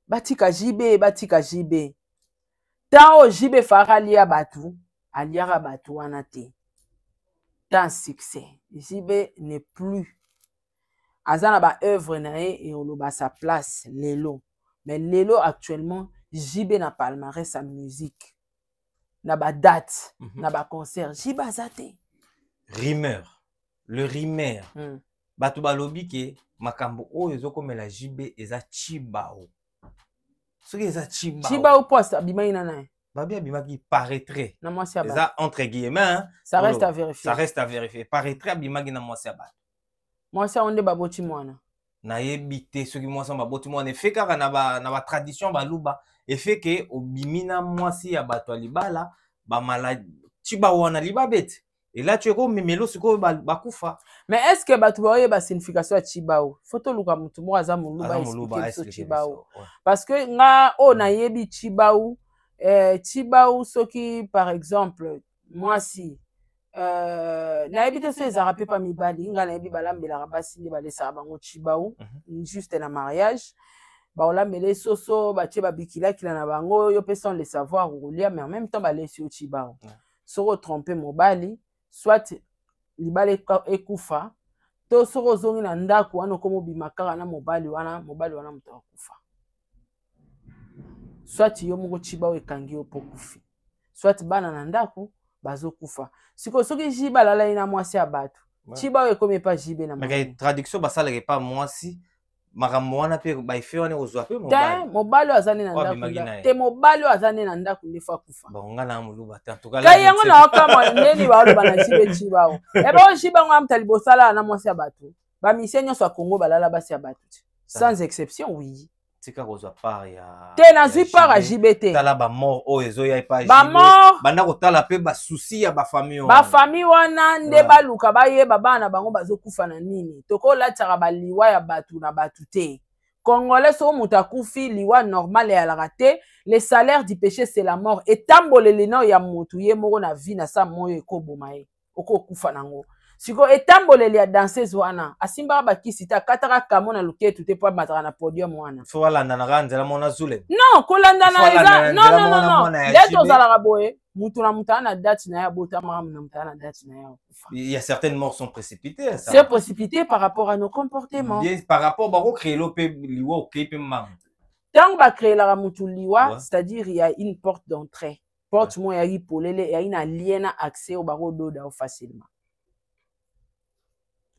Batika JB, batika JB. Tant oyo JB fara alia batu, aliaka batu wana te. Tant succès. JB n'est plus aza na ba œuvre na ye eoloba sa place lelo. Mais lelo actuellement JB na palmarès ya musique na ba date na ba concert JB aza te. Rumeur, le rumeur. Bato balobi ke makambo oyo ezokomela JB eza Tshibao. Soki eza Tshibao. Tshibao po abimaki na naye. Babi abimaki paraîtrait. Na mwasi ya bato. Eza entre guillemets, hein. Ça reste à vérifier. Ça reste à vérifier. Paraîtrait abimaki na mwasi ya bato. Mwasi yango nde baboti mwana. Nayebi te soki mwasi yango baboti mwana. Efe kaka na ba, na ba tradition baluba. Efe ke obimi na mwasi ya bato ya libala, ba maladi, Tshibao wana libabe te. Et là, tu es comme Melo, sikoyo bakufa. Mais est-ce que bato baoyeba signification ya Tshibao? Faut toluka motu moko aza moluba expliquer biso Tshibao. Parce que nga oyo nayebi Tshibao, Tshibao soki par exemple mwasi, nayebi te so ezalaka mpe pa mibali, nga nayebi balambelaka basi nde balesaka bango Tshibao, juste na mariage. Baolambele soso, batie babikilakila na bango, yo mpe sans le savoir okolia, mais en même temps balesi yo Tshibao. Soki otrompe mobali, soit libala ekufa, to soki ozongi na ndako wana okomi obima kaka na mobali wana, mobali wana moto akufa. Soit yo moko Tshibao ekangi yo po kufi. Soit bana na ndako bazokufa. Sikoyo soki JB alalaki na mwasi ya bato, Tshibao ekomi epa JB na mobali. Mais traduction basalaka epa mwasi, makambo wana pe ba effet wana ekozwa pe mobali. Te, mobali oyo aza nde na Oyo ndako abimaki nda- na ye. te, mobali oyo aza nde na ndako nde fo akufa. Bon, nga na moluba te, en tout cas, Kai là, yango je na okamwa ndeni baoloba na JB Tshibao. Eh ba JB ngo amta liboso alala na mwasi ya bato. Ba musiciens nyonso ya Congo balala basi ya bato. Sans exception, oui. Tika kozwa part ya Te, nazwi ya part ya JB. JB te. Tala ba mort oyo ezoya epa Ba JB. mort. Banda kotala pe ba souci ya ba famille wana. Ba famille wana nde baluka bayeba bana bango bazokufa na nini. Tokolatisaka ba liwa ya bato na bato te. Congolais soki moto akufi liwa normal eyalaka te. Le salaire du péché c'est la mort. Etamboleli nao ya moto ye moko na vie na sa moyo ekoboma ye. Okokufa nango. Siko etamboleli ya danseuse wana asimbaka bakisi te, akataka kamo na loketu te po amataka na podium wana. Faut alandana kaka nzela mona zule. Non, kolandana Faut eza alandana non, nzela non, mona non, non. mwana ya Nde JB. tozalaka boye, mutu na mutu aza na date na ye abotamaka, na mutu aza na date na ye akufa. Il y a certaines morts sont précipitées, ça. C'est précipité par rapport à nos comportements. Bien, par rapport bako créer lo pe liwa o créer pe mangue. Tango ba créelaka mutu liwa, Ouais. c'est-à-dire il y a une porte d'entrée. Porte moko eyaki polele, eyaki na lien na accès oyo bakododa yo facilement.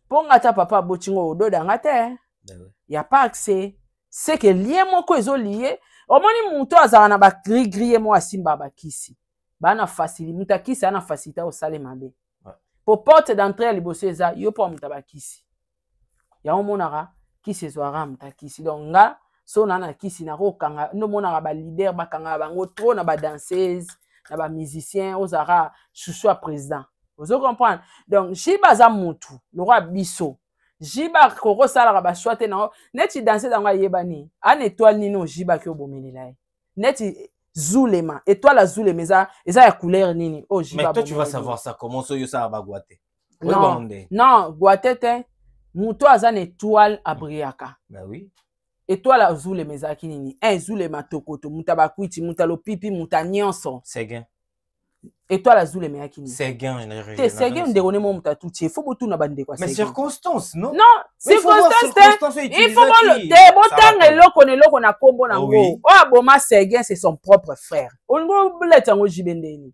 Mpo nga ata papa aboti ngo ododa nga te, Ben ouais. y a pas accès. C'est que lien moko ezo lié. Omoni moto azalaka na ba gris-gris ye moko asimba ba kisi. Ba na facilité, moto akisi ana facilité osale mabe. Ouais. Po porte d'entrée ya liboso eza yo po moto ba kisi. Yango monaka kisi ezwaka moto akisi. Donc nga so na na kisi na kokanga, ndo monaka ba leader bakanga bango trop na ba danseuse, na ba musicien ozaka chouchou ya président. Ozo comprendre? Donc JB aza mutu, le roi biso. JB koko salaka ba choix te na neti danseuse yango ayebani. An étoile nino JB ki obomelela ye. Neti Zulema, étoile ya Zulema eza ya couleur nini? Oh, JB Mais toi tu vas abomeleli. savoir ça comment so yo ça ba guate. Non. Oyo ba monde. Non, guate te. Mutu aza na étoile abriaka. Ben oui. Étoile ya Zulema ezalaki nini? Un Zulema tokoto, mutu abakwiti, mutu alopipi, mutu anyonso. Seguin. Étoile ya Zulema ezalaki nini? Seguin, je n'ai rien Te, Seguin, ndeko ne mo mutu atuti, il faut botuna ba ndeko ya Mais Seguin. circonstance, non? Non, Mais il faut voir circonstance te. circonstance, Il faut utiliser bon qui? te, Ça botanga va. eloko na eloko na kombo na Oh ngo. oui. Oyo aboma Seguin, c'est son propre frère. Olingo boleta yango JB ndeni.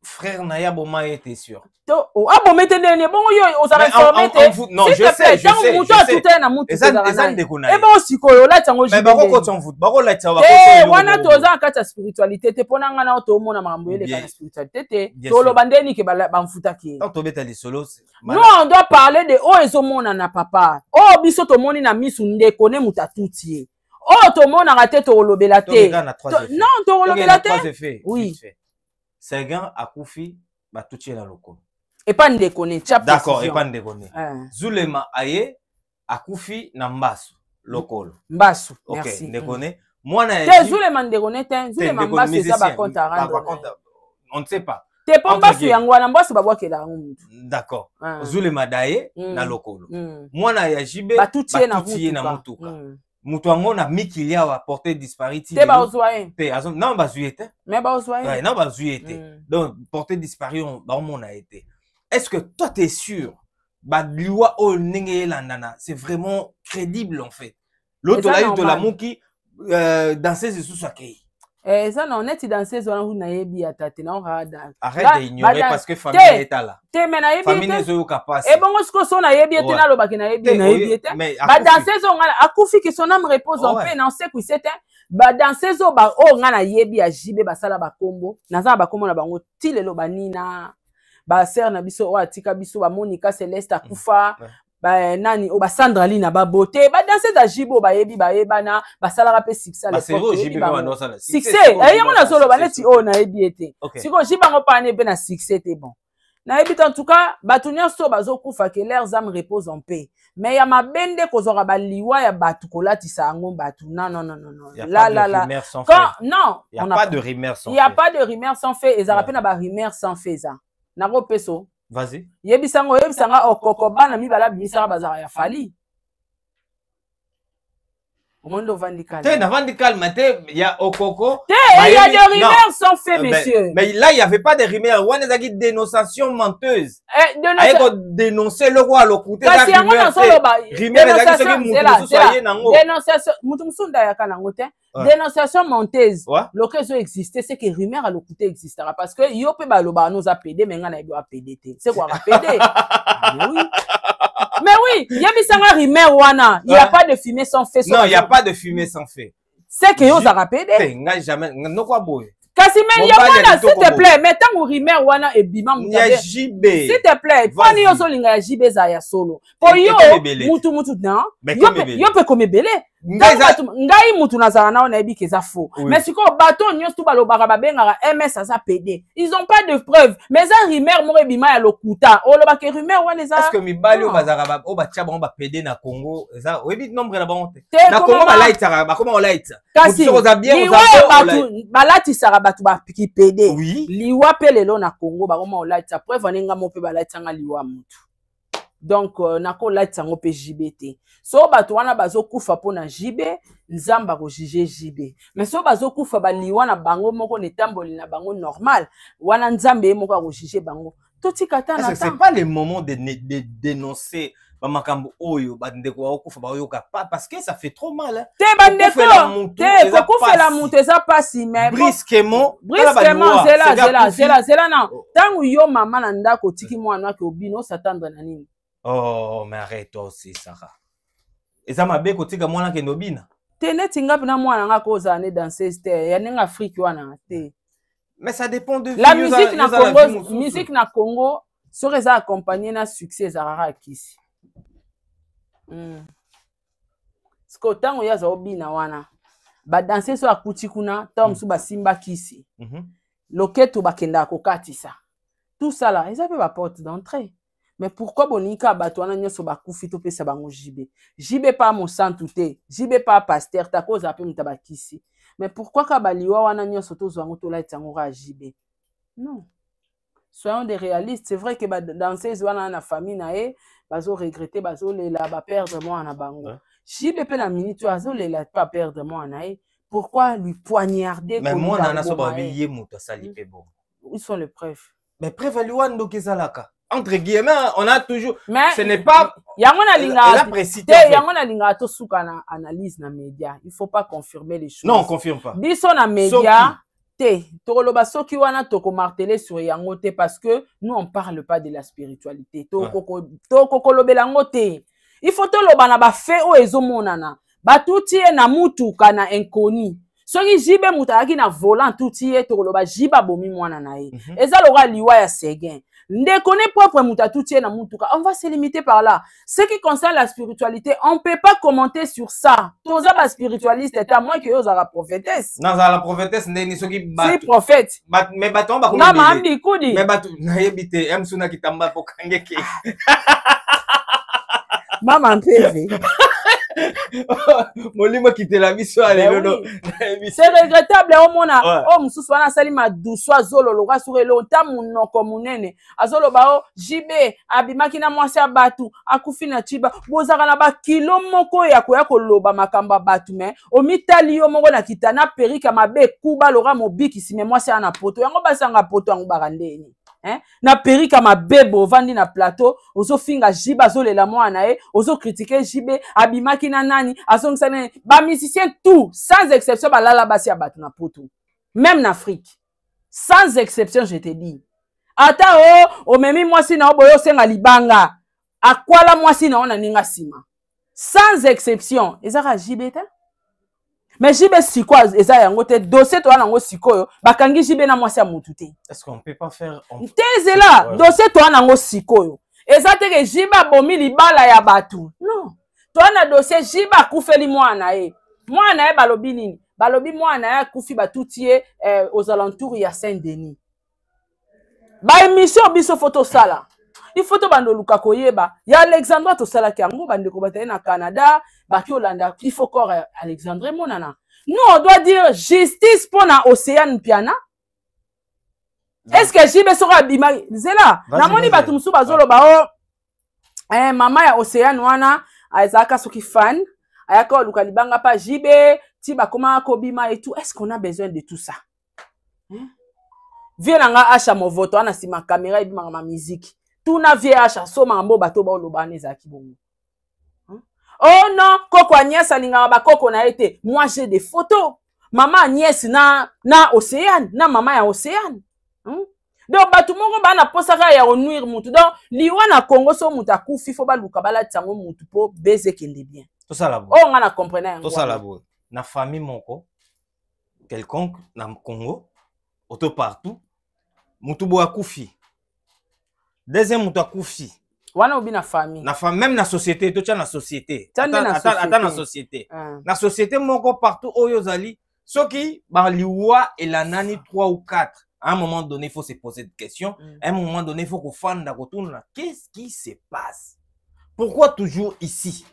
Frère na ye aboma ye te, sûr. To oh, aboma ye te ndenge nini? Bongo yo ozala informé te? Non, je sais, je sais. Moto atuta ye na mutu. Eza ndeko na ye. Ebongo sikoyo olati yango? Mais bakokota mvutu, bakolatisa. Te, wana toza na kati ya spiritualité te. Mpo na ngai nao toomona makambo eleka na spiritualité te. Toloba ndenge nini ke bamfutaki ye? Tobeta lisolo. Nous, on doit parler de oyo ezomonana, papa. Oyo biso tomoni na misu, ndeko ne moto atuti ye. Oyo tomonaka te, tokolobela te. Non, tokolobela te, oui. Seguin akufi, batuti ye na lokolo. Epa ndeko ne, tia. D'accord, epa ndeko ne. Zulema aye akufi na mbasu, lokolo. Mbasu. Ok, merci. Ndeko ne mwana. Te, Zulema ndeko ne te. Zulema, mbasu eza bacompte à rendre. On ne sait pas. Te, mpo mbasu yango wana, mbasu babwakela yango mutu. D'accord. Zulema daye na lokolo, mwana ya JB. Batuti ye na mutuka. Moto yango na mikili awa, porté disparu. Te, bazwa ye. Te, non, bazwi ye te. Mais bazwa ye. Non, bazwi ye te. Donc porté disparu, baomona ye te. Est-ce que toi, t'es sûr baliwa oyo ndenge elandana, c'est vraiment crédible en fait? L'autre là, tolamuki, danseuse lisusu akei. Eza na neti danseuse wana kutu nayebi ata te, naokaka. Arrête d'ignorer, parce que famille etala. Te, mais nayebi. Famille ezoyoka pasi. Ebongo sikoyo so nayebi ye te, nalobaki nayebi, nayebi ye te. Badanseuse oyo ngai akufi, que son âme repose en paix, na osekwise te. Badanseuse oyo oyo ngai nayebi ya JB, basala bakombo, naza na bakombo na bango ti lelo. Banina basere na biso oyo atika biso, bamonika Celeste akufa, ba nani oyo, basandra lina, babote, badanseuse ya JB oyo bayebi, bayebana, basalaka mpe succès. Succès yango nazoloba neti oyo nayebi ye te. Sikoyo JB yango pane mpe na succès te. Bon, nayebi te. En tout cas, bato nyonso oyo bazokufa, que leurs âmes repose en paix. Mais ya mabe nde kozwaka baliwa ya bato, kolatisa yango bato. Non, non, non, non, non. La la la, quand non. Il y a pas de rumeur sans Il y a pas de rumeur sans fait. Ezalaka mpe na barumeur sans fait. Eza nakopeso. Vas-y. Yebisango, oyebisanga okoko bana mibale abimisaka bazalaka ya Fally. Omoni nde ovandi calme. Te, navandi calme te. Ya okoko. Te, il y a des rumeurs sans fait, monsieur. Mais là, il y avait pas de rumeurs wana, ezalaki dénonciation menteuse. Aye kodénoncer eloko aloku te. Kasi yango nazoloba. Rumeur ezalaki soki mutu mosusu aye nango. Dénonciation, mutu mosusu nde ayaka nango te. Dénonciation menteuse loka ezo existe, c'est que rumeur aloku te existaka, parce que yo mpe balobaka no oza PD, mais ngai nayebi oya PD te. C'est kwaka PD. Mais oui, mais oui, yebisanga rumeur wana, il y a pas de fumée sans feu. Non, il y a pas de fumée sans feu. C'est que yo ozalaka PD. Te, ngai jamais noko aboye. Kasi mais yango wana, s'il te plaît, mais ntango rumeur wana ebima. Ya JB. S'il te plaît, mponi yo ozolinga ya JB ezala ya solo? Mpo yo mutu mutu na yo mpe komi ebele. Ngai mutu nazala nao, nayebi ke eza faux. Mais sikoyo bato oyo nyonso tu balobaka, babengaka MS aza PD, ils ont pas de preuve, mais eza rumeur moko ebima ya lokuta. Olobaka rumeur wana eza. Est ce que mibali oyo bazalaka, oyo batia bango baPD na Congo, eza oyebi nombre na bango te? Na Congo balaitaka, bakoma kolaitisa. Kasi liwa ya bato, balatisaka bato bakipede. Liwa mpe lelo na Congo bakoma kolatisa. Preuve ane, nga mo mpe balatisanga liwa mutu. Donc nakolatisa yango mpe JB te. So bato wana bazokufa mpo na JB, Nzambe akojuge JB. Mais so bazokufa baliwa na bango moko na etamboli na bango normal wana, Nzambe ye moko akojuge bango. Totika ta na. C'est pas le moment de dénoncer bamakambo oyo. Bandeko bakokufa, baoyoka pas, parce que ça fait trop mal. Te, bandeko te, kokufela moto eza pasi, mais brusquement. Brusquement, zela, zela, zela, zela. Na ntango yo mama na ndako otiki mwana ake obino, osatendre na nini? Oh, mais arrête toi aussi, Sarah. Eza mabe kotika mwana akende obina? Te, neti nga mpena mwana nga kozala ne danseuse te ya ndenge Afrique wana te. Mais ça dépend de la musique na Congo. Musique na Congo, soki eza accompagné na succès, ezalaka kaka kisi. Sikoyo ntango ye aza obina wana, badanse so akuti kuna, ntango mosusu basimba kisi, loketo bakendaka kokatisa, tout ça là eza mpe baporte d'entrée. Mais pourquoi bolingi kaka bato wana nyonso bakufi topesa bango JB? JB pa mosantu te, JB pa pasteur te, akozala mpe moto abakisi. Mais pourquoi kaka baliwa wana nyonso tozwa yango, tolatisa yango kaka JB? Non, soyons des réalistes. C'est vrai que badanseuse wana na famille na ye bazoregrete, bazolela, baperdre mwana na bango. JB mpe na minute oyo azolela mpe aperdre mwana na ye. Pourquoi lui poignarder? Mais mwana wana so babi ye moto asali mpe bongo. Ils sont les preuves. Mais preuve aliwa ndoki ezalaka, entre guillemets, on a toujours, mais ce n'est pas yango nalingaka te. Yango nalingaka tosuka na analyse na média. Il faut pas confirmer les choses. Non, on confirme pas. Biso na média. Te, tokoloba soki wana, tokomarteler sur yango te, parce que nous, on parle pas de la spiritualité. Tokokolobela yango te. Il faut toloba na bafaits oyo ezomonana. Batuti ye na mutuka na inconnu. Soki JB moto azalaki na volant, tuti ye, tokoloba JB abomi mwana na ye. Eza lokola liwa ya Seguin, ndeko ne propre, moto atuti ye na mutuka. On va se limiter par là. Ce qui concerne la spiritualité, on peut pas commenter sur ça. Toza baspiritualiste te, à moins que yo ozalaka prophétesse. Nazala prophétesse ndeni soki si prophète? Mais bato wana nga maambi kudi. Mais bato nayebi te, ya mosu na kitamba po kangeke. Mama mpeve. Molimo akitela biso ya lelo. C'est regrettable. Omona oyo mosusu wana asali madusu, azololoka soki eloko nta monoko monene, azoloba o JB abimaki na mwasi ya bato, akufi na chiba. Bozalaka na bakilo moko ya koya koloba makambo ya bato, me omitali yo moko na kita na perike ya mabe kuba loka mobikisi. Me mwasi aya na poto yango, basanga poto yango baka ndeni, hein? Na perike ya mabe, bovandi na plateau, ozofinga JB, azolela mwana na ye, ozocritiquer JB abimaki na nani, azongisa nani. Bamusicien tout sans exception balala basi ya bato na poto, même na Afrique, sans exception, je te dis. Ata o omemi mwasi na yo boye, osenga libanga, akwala mwasi na yo na ndenge nsima, sans exception. Ezaka JB te, mais JB sikoyo eza yango te. Dossier toza nango sikoyo, bakangi JB na mwasi ya motu te. Est-ce qu'on peut pas faire Te, ezela. Dossier toza nango sikoyo eza te ke JB abomi libala ya bato, non. Toza na dossier JB akufeli mwana na ye. Mwana na ye, balobi nini? Balobi mwana na ye akufi, batuti ye aux alentours ya Saint Denis. Baémission biso faut tosala, il faut tobanda oluka koyeba ya Alexandra. Tosalaki yango, bandeko batali na Canada baki olanda. Il faut corps Alexandre emonana. Nous, on doit dire justice mpona Océane Mpiana. Est ce que JB soki abimaki nzela? Namoni bato mosusu bazoloba o mama ya Océane wana azalaka soki fan, ayaka oluka libanga mpa JB ti bakoma kobima et tout. Est ce qu'on a besoin de tout ça, hein? Vie na nga, Asha Movoto wana nsima caméra ebimaka ma musique. Tuna vie Asha, so makambo bato baoloba wana ezalaki bongo. Oh non, koko Agnès alingaka bakoko na ye te. Moi, j'ai des photos, mama Agnès na Océane, na mama ya Océane, Donc bato moko baa na posa kaka ya konuire mutu. Donc liwa na Congo, so moto akufi, faut baluka balatisa yango mutu mpo beze ekende bien. Tosala boye. Oyo nga na comprendre yango. Tosala boye: na famille moko quelconque na Congo oto partout, motu boye akufi, deuxième moto akufi. Wana obi na famille. Na famille, même na société, totya na société, ata na société, na société moko partout oyo ozali, soki baliwa elandani 3 ou 4, à un moment donné, il faut se poser des questions. À un moment donné, il faut kofanda kotuna: qu'est-ce qui se passe? Pourquoi toujours ici?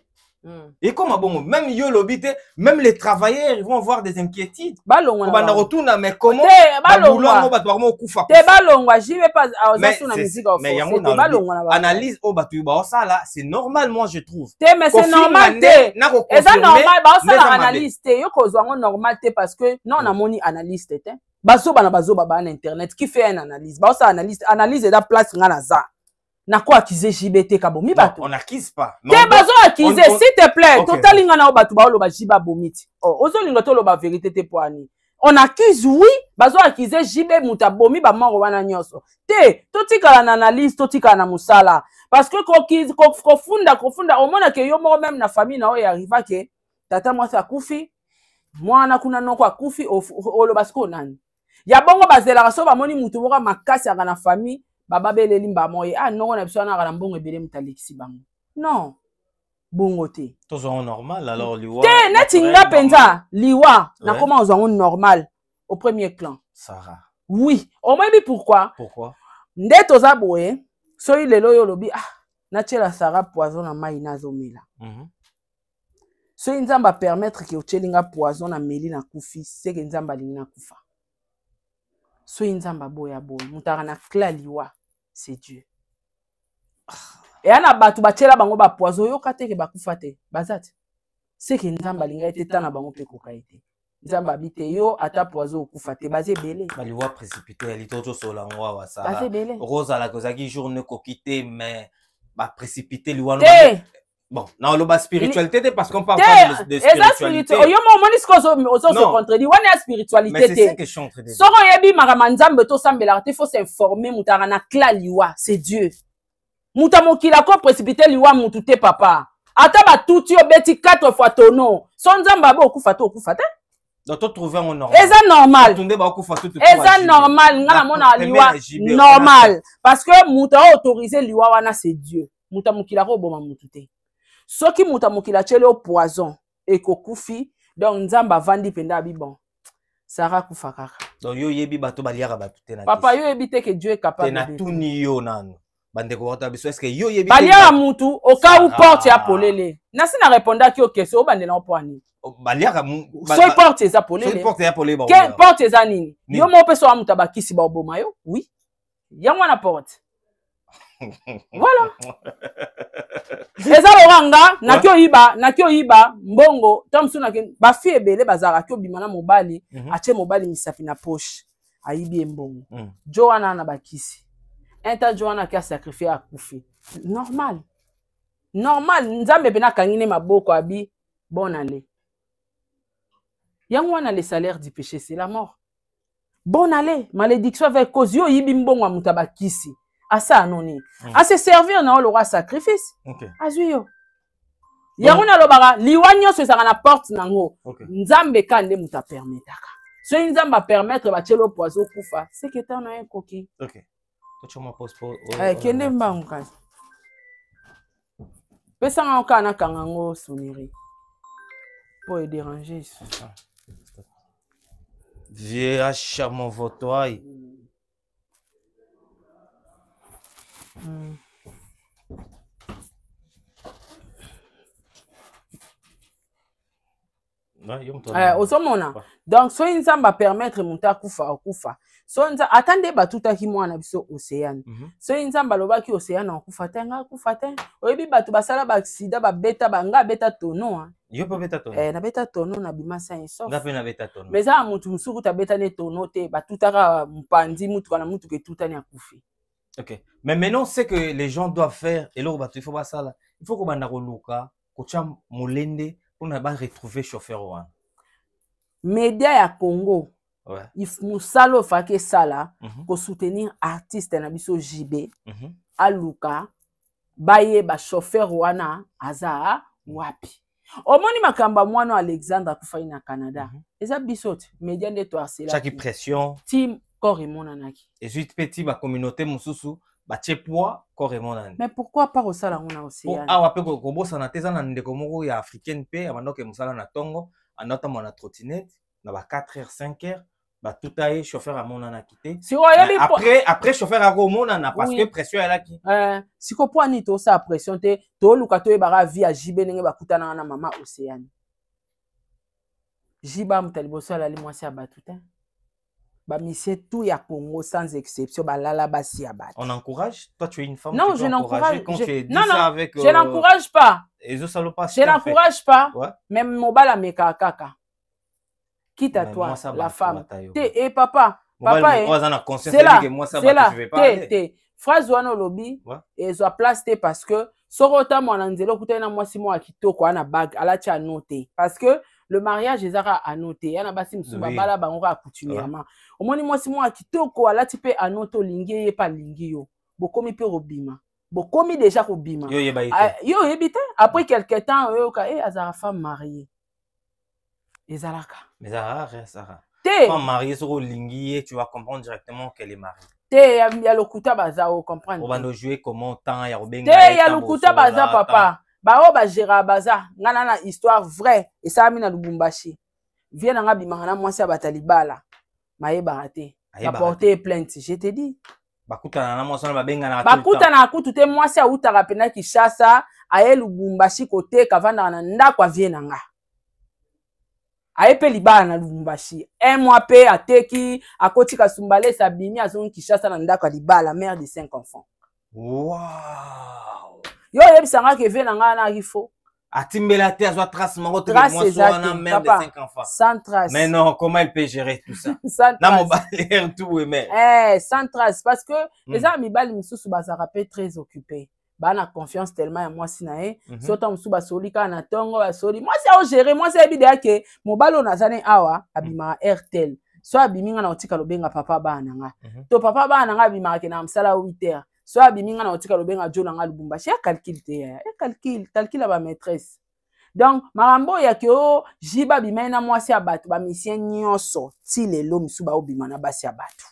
Et comme bon, même yo lobi te, même les travailleurs, ils vont avoir des inquiétudes. Balongwa. Banda rotuna, mais comment? Balongwa. Bato bakoma okufa. Te, balongwa. JB pas aza su na musique. Mais yango balongwa na analyse oyo bato baosala, c'est normal, moi je trouve. Te, mais c'est normal te. Eza normal baosala analyse te. Yo kozwa yango normal te, parce que non, namoni analyste te. Bazoba na bazoba baa na internet qui fait une analyse, baosala analyse. Analyse eza place nga naza nako accuser JB te kabomi bato. On accuse pas. Te, bazo accuser, s'il te plaît. Totali nga na oyo bato baoloba JB abomi ti. Ozolinga toloba vérité te po ani? On accuse, oui, bazo accuser JB moto abomi bamoko wana nyonso te. Totikala na analyse, totikala na mosala, parce que kofunda kofunda, omonake yo moko même na famille na oyo arriva ke tata mwasi akufi, mwana kuna noko akufi, oloba sikoyo nani ya bongo? Bazelaka so bamoni mutu moko makasi aka na famille, bababeleli mbamo ye: ah, noko na biso wana aka na mbongo ebele, moto alekisi bango. Non, bongo te. Tozwa normal alors liwa? Te, neti nga mpenza liwa nakoma ozwa yango normal au premier clan. Sarah. Oui, omoyebi pourquoi? Pourquoi? Nde toza boye, soki lelo oyo olobi: ah, natiela Sara poison na mai nazomela, soki Nzambe apermettre ke otieli nga poison na meli, nakufi, seke Nzambe alingi nakufa. Soki Nzambe aboya boye, moto aka na clé liwa, c'est Dieu. Eya na bato batiela bango bapoison, oyoka te ke bakufa te, baza te. Seke Nzambe alingai te, ta na bango mpe ekoka ye te. Nzambe abi te, yo ata poison okufa te. Baza ebele. Baliwa précipité ya lito, tosola yango awa. Sara, baza ebele. Okozalaka ozalaki jour ekoki te, mais baprécipité liwa. Te. Bon, na spiritualité te parce qu'on parle pas de spiritualité. Eza yo mo omoni sikoyo ozo se contredire wana ya spiritualité te. Soko oyebi makambo ya Nzambe tosambelaka te, faut s'informer. Moto aka na cla liwa, c'est Dieu. Moto ya mokili ako précipiter liwa mutu te, papa. Ata batuti obeti 4 fois tono, so Nzambe abe okufa te, okufa te. Donc to trouver yango normal. Eza normal. Tunde ba kufa tout. Eza normal, nga namona liwa normal parce que moto a autorisé liwa wana, c'est Dieu. Moto ya mokili akoboma motu te. Soki moto ya mokili atieli yo poison ekokufi, donc Nzambe avandi mpenza abi bon, Sara akufa kaka. Donc yo oyebi bato baliaka bato te na Papa, yo oyebi te que Dieu est capable. Te, natuni yo nanu, bandeko bata biso, est ce que yo oyebi baliaka mutu au cas où porte ya polele? Nasi na répondaki yo question, obandela ngo po ani? Baliaka. Soki porte eza polele. Porte ya polele. Ke porte eza nini? Yo moko mpe so wa moto abakisi baoboma yo. Oui, yango wana porte. Voilà, eza loka nga naki oyiba, naki oyiba mbongo to mosusu naki. Bafille ebele bazalaka ki obima na mobali, atie mobali misapi na poche, ayibi ye mbongo. Jo wana na bakisi un jo wana aki asacrifie, akufi. Normal, normal. Nzambe mpena akangi ne maboko, abi bon ale. Yango wana, le salaire du péché, c'est la mort. Bon ale, malédiction avec cause yo oyibi mbongo ya moto ya bakisi, asala no nini? Ase servir na yo lokwa sacrifice. Azwi yo. Yango nalobaka, liwa nyonso ezalaka na porte nango. Nzambe ka nde moto apermetaka. Soki Nzambe apermettre batieli yo poison okufa, seke ntango na ye ekoki. Kende mbangu kasi, pesanga ngo kaka, nakanga yango sonnerie mpo edérange lisusu. VH mon votoy. Ozomona, donc soki Nzambe apermettre moto akufa, akufa. So ata nde batutaki mwana biso Océane, soki Nzambe alobaki Océane akufa te, nga akufa te. Oyebi bato basala baaccident, babeta banga, abeta tono. Yo mpe obeta tono? Eh, nabeta tono, nabima sain sauf. Nga mpe nabeta tono. Mais eza na motu mosusu kuta abeta ne tono te, batutaka mopanzi, mutuka na mutuka etutani, akufi. Ok, mais maintenant, ce que les gens doivent faire, eloko bato il faut basala, il faut kobanda koluka, kotya molende mpona baretrouver chauffeur wana. Média ya Congo, mosala oyo efaki esala, kosoutenir artiste na biso JB, aluka bayeba chauffeur wana aza wapi. Omoni makambo ya mwana Alexandre akufaki na Canada, eza biso te média nde toharcelaki pression. Ti corps emonanaki. Ezwi mpe ti bacommunauté mosusu batie poids, corps emonani. Mais pourquoi pas kosala yango na Océane? Awa mpe kobosana te, eza na ndeko moko ya africaine mpe abandoke mosala na ntongo, anda otambola na trottinette na ba 4 heures, 5 heures, batuta ye, chauffeur amonanaki te. Sikoyo. Après chauffeur akomonana parce que pression eyalaki. Siko mpo ani tosala pression te? Toluka toyebaka vie ya JB, ndenge bakutanaka na mama Océane. JB amuta liboso alali mwasi ya bato te. Bamisie tout ya Congo, sans exception, balala basi ya bato. On encourage? Toi, tu es une femme. Non, tu je n'encourage quand tu dis non, non, ça avec je n'encourage pas. Ezosalo pas. Je n'encourage pas, ouais. Mais mobali amekaka kaka, quitte à toi la femme te. E papa, papa, c'est là, c'est là te te phrase wana olobi ezwa place te, parce que soki otambola na nzela, okutani na mwasi moko ya kitoko wana, bague alati, ano te, parce que le mariage eza kaka ano te. Ya na basi mosusu babala bango kaka coutumièrement. Omoni mwasi moko ya kitoko alati mpe ano te, olingi ye, mpe alingi yo, bokomi mpe kobima, bokomi déjà kobima, yo oyebi te. Après quelque temps oyoka e azalaka femme mariée. Ezalaka. Mais eza rare, Sarah. Te. Femme mariée, soki olingi ye, tu vas comprendre directement qu'elle est mariée. Te, ya lokuta baza, ocomprendre. Obanda jouer comment, temps ya kobenga? Te, ya lokuta baza, papa. Baoyo bagéra baza. Nga na histoire vraie esalami na Lubumbashi. Vie na nga bimaka na mwasi ya bato ya libala, mayebaka te, baporte plainte, je te dis. Bakutana na mwasi wana, babengana? Bakutana kutu te. Mwasi awutaka mpena Kinshasa, aye Lubumbashi koteka, avandaka na ndako avie na nga. Aye mpe libala na Lubumbashi, un mois mpe ateki, akoti Kasumbalesa, abimi, azongi Kinshasa na ndako ya libala, mère de cinq enfants. Yo oyebisanga ke vie na ngai wana faux. Atimbela te, azwa trace moko te. Mwasi wana, mère de cinq enfants. Sans trace. Mais non, comment elle peut gérer tout ça? Sans na mobali tout, mais eh, sans trace, parce que eza mibali misusu bazalaka mpe très occupé. Baa na confiance tellement ya mwasi na ye. So ntango mosusu basoli kaka na ntongo, basoli, mwasi aogere, mwasi ayebi deya ke mobali oyo naza ne awa abimaka airtel, so abimi, nga na kotika lobenga papa bana na nga. To papa bana na nga abimaka ke na mosala 8 heures, so abimi, nga na kotika lobenga jo na nga Lubumbashi. Ya calcul te, yaya, ya calcul, calcul ya bamaîtresse. Donc makambo oyo yake o JB abimai na mwasi ya bato, bamusicien nyonso ti lelo misu baobima na basi ya bato.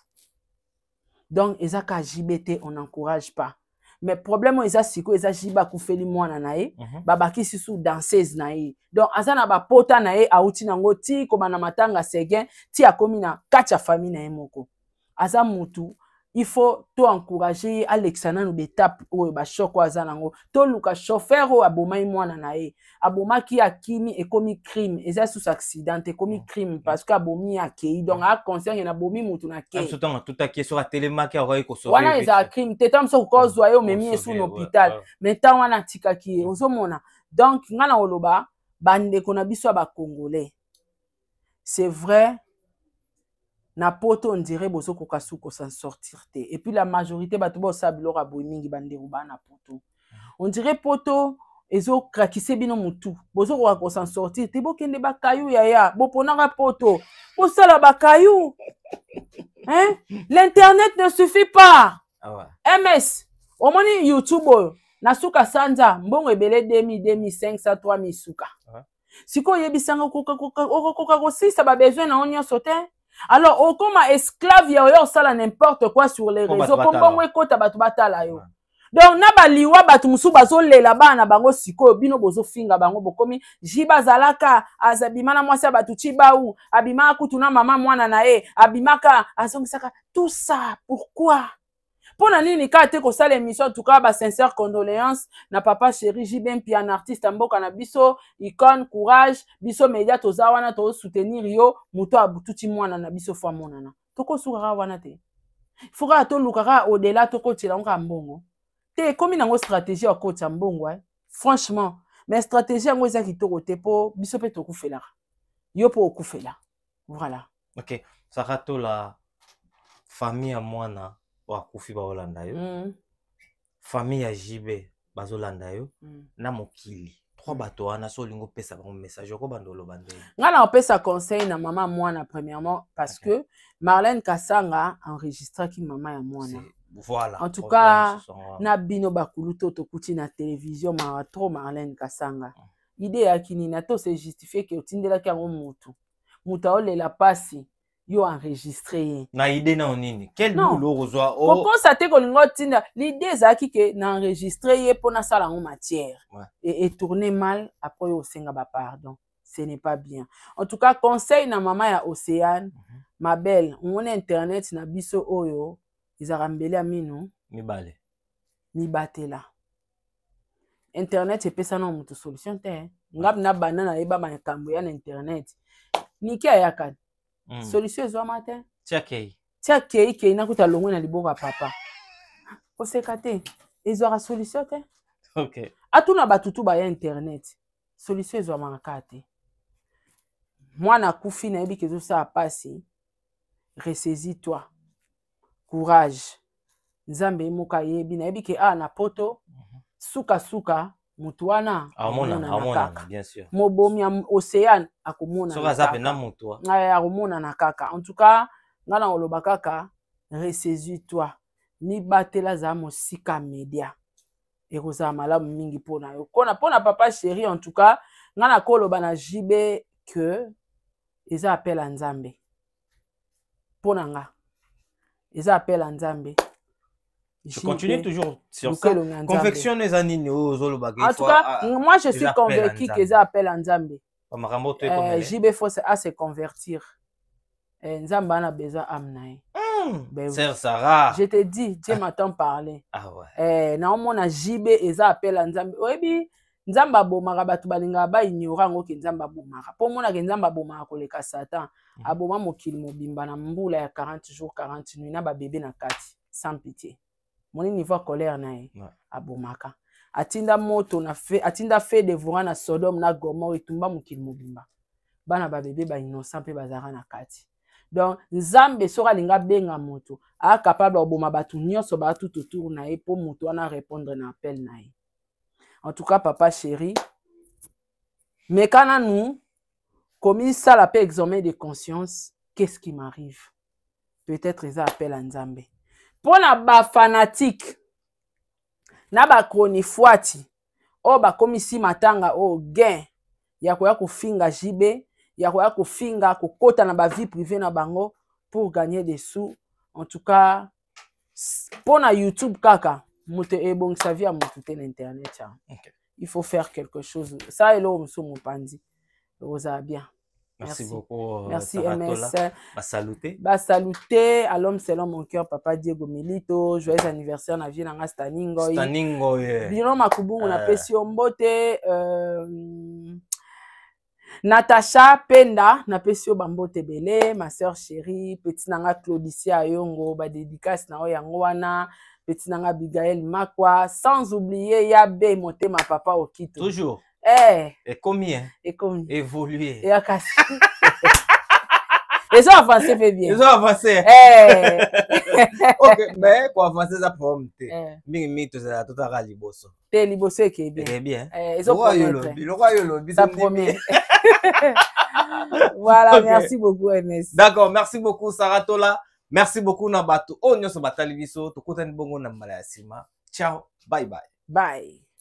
Donc eza ka JB te, on n'encourage pas, mais problème oyo eza sikoyo eza JB akufeli mwana na ye, babakisi su danseuse na ye. Donc aza na bapota na ye, awuti nango ti kobanda matanga Seguin ti akomi na kati ya famille na ye moko. Aza mutu, il faut to encourager ye alekisa nanu baétape oyo, bachoc oyo aza nango. Toluka chauffeur oyo abomaki mwana na ye, abomaki, akimi, ekomi crime, eza susu accident, ekomi crime parce que abomi ye, akei. Donc aconscient ke nabomi mutu na kei. Ntango atutaki ye, soki atelemaki, akoki kosauver. Wana ezala crime te. Ntango mosusu okozwa ye, omemi ye su na hôpital, mais ntango wana atikaki ye, ozomona. Donc ngai na koloba, bandeko na biso ya bacongolais, c'est vrai, na poto on dirait bozokoka su kosan sortir te. Et puis la majorité bato bosala biloko ya boye mingi, bandeko baa na poto, on dirait poto ezokrakise bino motu, bozokoka kosan sortir te. Bokende bakayu, yaya, boponaka poto, bosala bakayu, hein? L'internet ne suffit pas. Ah ouais. Ms omoni YouTube oyo, na suka sanza mbongo ebele, 2000, 2500, 3000 suka. Sikoyo oyebisanga, okokoka kosilisa babesoin na yo nyonso te. Alors okóma esclave ya oyo osala n'importe quoi sur les réseaux mpo mbongo ekota, bato batala yo. Donc na baliwa, bato mosusu bazolela bana na bango, sikoyo bino bozofinga bango. Bokomi JB azalaka abima na mwasi ya bato, Cibau abimaka kutu na mama mwana na ye, abimaka, azongisaka, tout ça pourquoi? Mpo na nini kaka te kosala émission? En tout cas, basincère condoléance na papa chéri JB Mpiana, artiste ya mboka na biso, icône. Courage, biso média toza wana, tozosoutenir yo. Moto abututi mwana na biso, fo amonana. Tokosukaka wana te, fo kaka toluka kaka au-delà, tokotiela ngo kaka mbongo te. Ekomi nango stratégie ya kotia mbongo, eh? Franchement, mais stratégie yango eza kitoko te, mpo biso mpe tokufelaka, yo mpo okufela, voilà. Ok, Sara Tola, famille ya mwana oyo akufi baolanda yo, famille ya JB bazolanda yo, na mokili trois bato wana. So olingi opesa bango message, okobanda oloba ndenge? Ngai na opesa conseil na mama mwana premièrement, parce que Marlène Kasanga enregistraki mama ya mwana. Voilà. En tout cas, na bino bakulu to tokuti na télévision, mawa trop. Marlène Kasanga, idée eyaki nini? Ata ose justifie ke otindelaki yango motu, moto aolela mpasi, yo enregistre ye. Na idée nao nini? Quel boulot okozwa? Kokosa te, kolinga otinda, l'idée ezalaki ke na enregistre ye mpo nasala yango matière, et tourner mal après oyo osenga bapardon, ce n'est pas bien. En tout cas, conseil na mama ya Océane, ma belle, omoni internet na biso oyo ezalaka mbele ya mino mibale. Mibatela, internet epesa na moto solution te. Ngabi na banda nayeba makambo ya na internet, niki ayaka, solution ezwama te. Tia kei. Tia kei, kei nakuta longwe na liboko ya papa. Koseka te, ezwaka solution te. Atuna bato tu baya internet, solution ezwamaka kaka te. Mwana akufi, nayebi ke ezosala mpasi. Ressaisis toi, courage, Nzambe ye moko ayebi. Nayebi ke awa na poto, sukasuka motu wana amonana kaka. Mobomi ya Océane akomonana, akomonana kaka. En tout cas, ngai na koloba kaka, ressaisis toi, mibatela, azala mosika média, ekozala malamu mingi mpona yo, kona mpona papa chéri. En tout cas, ngai nakoloba na JB que eza appel ya Nzambe mpo na nga, eza appel ya Nzambe. Je continue toujours sur ça. Conviction eza nini oyo ozolobaka? En tout cas, moi je suis convaincu que eza appel ya Nzambe. Makambo to JB faut à se convertir. Nzambe ana besoin âme na ye. Ben, sœur Sarah. Je te dis, Dieu m'entend parler. Ah ouais. Naomona JB eza appel ya Nzambe. Oyebi, Nzambe abomaka bato, balingaka baignore yango ke Nzambe abomaka, mpo omonaka Nzambe abomaka koleka Satan. Aboma mokili mobimba na mbula ya 40 jours 40 nuits na babebe na kati, sans pitié. Moni niveau ya colère na ye. Abomaka, atinda moto na fe, atinda feu dévorant na Sodome na Gomorrhe, etumba mokili mobimba, bana babebe bainnocent mpe bazalaka na kati. Donc Nzambe soki alingi abenga moto, a capable ya koboma bato nyonso baa tout autour na ye mpo moto wana répondre na appel na ye. En tout cas, papa chéri, meka nanu komisala mpe examen de conscience. Qu'est-ce qui m'arrive? Peut-être eza appel ya Nzambe. Mpo na bafanatike na bachronifuati oyo bakomisi matanga oyo gain ya koya kofinga JB, ya koya kofinga, kokota na bavie privée na bango pour gagner des sous, en tout cas mpo na YouTube kaka moto ebongisa vie ya moto te na internet ya. Il faut faire quelque chose. Ça, eloko mosusu mopanzi ekozala bien. Merci, merci beaucoup. Merci. Sarah MS. Tola. Basalute. Basalute à l'homme selon mon cœur, papa Diego Milito. Joyeux anniversaire na vie nanga Staningo. Staningo, yeah. Bino Makubungu na pesi yo mbote. Natacha Penda na pesi yo bambote ebele, ma sœur chérie, petit nanga Claudicia Ayongo, ba dédicace na oyo yango wana, petit nanga Abigail Makwa, sans oublier Yabe Motema papa Okito. Toujours. Eh. Ekomi, hein? Ekomi. Évolué. Eya kasi. Ezo avancer mpe bien. Ezo avancer. Eh. Ok, mais ko avancer eza problème te. Eh. Mingi mingi tozala totaka liboso. Te, liboso ekei bien. Ekei bien. Eh, ezo Lokola yo promettre. lobi, lokola yo lobi, Ça tondimi. promet. Voilà, merci beaucoup MS. D'accord, merci beaucoup Sarah Tola. Merci beaucoup na bato oyo nyonso batali biso. Tokutani bongo na mbala ya nsima. Ciao, bye bye. Bye.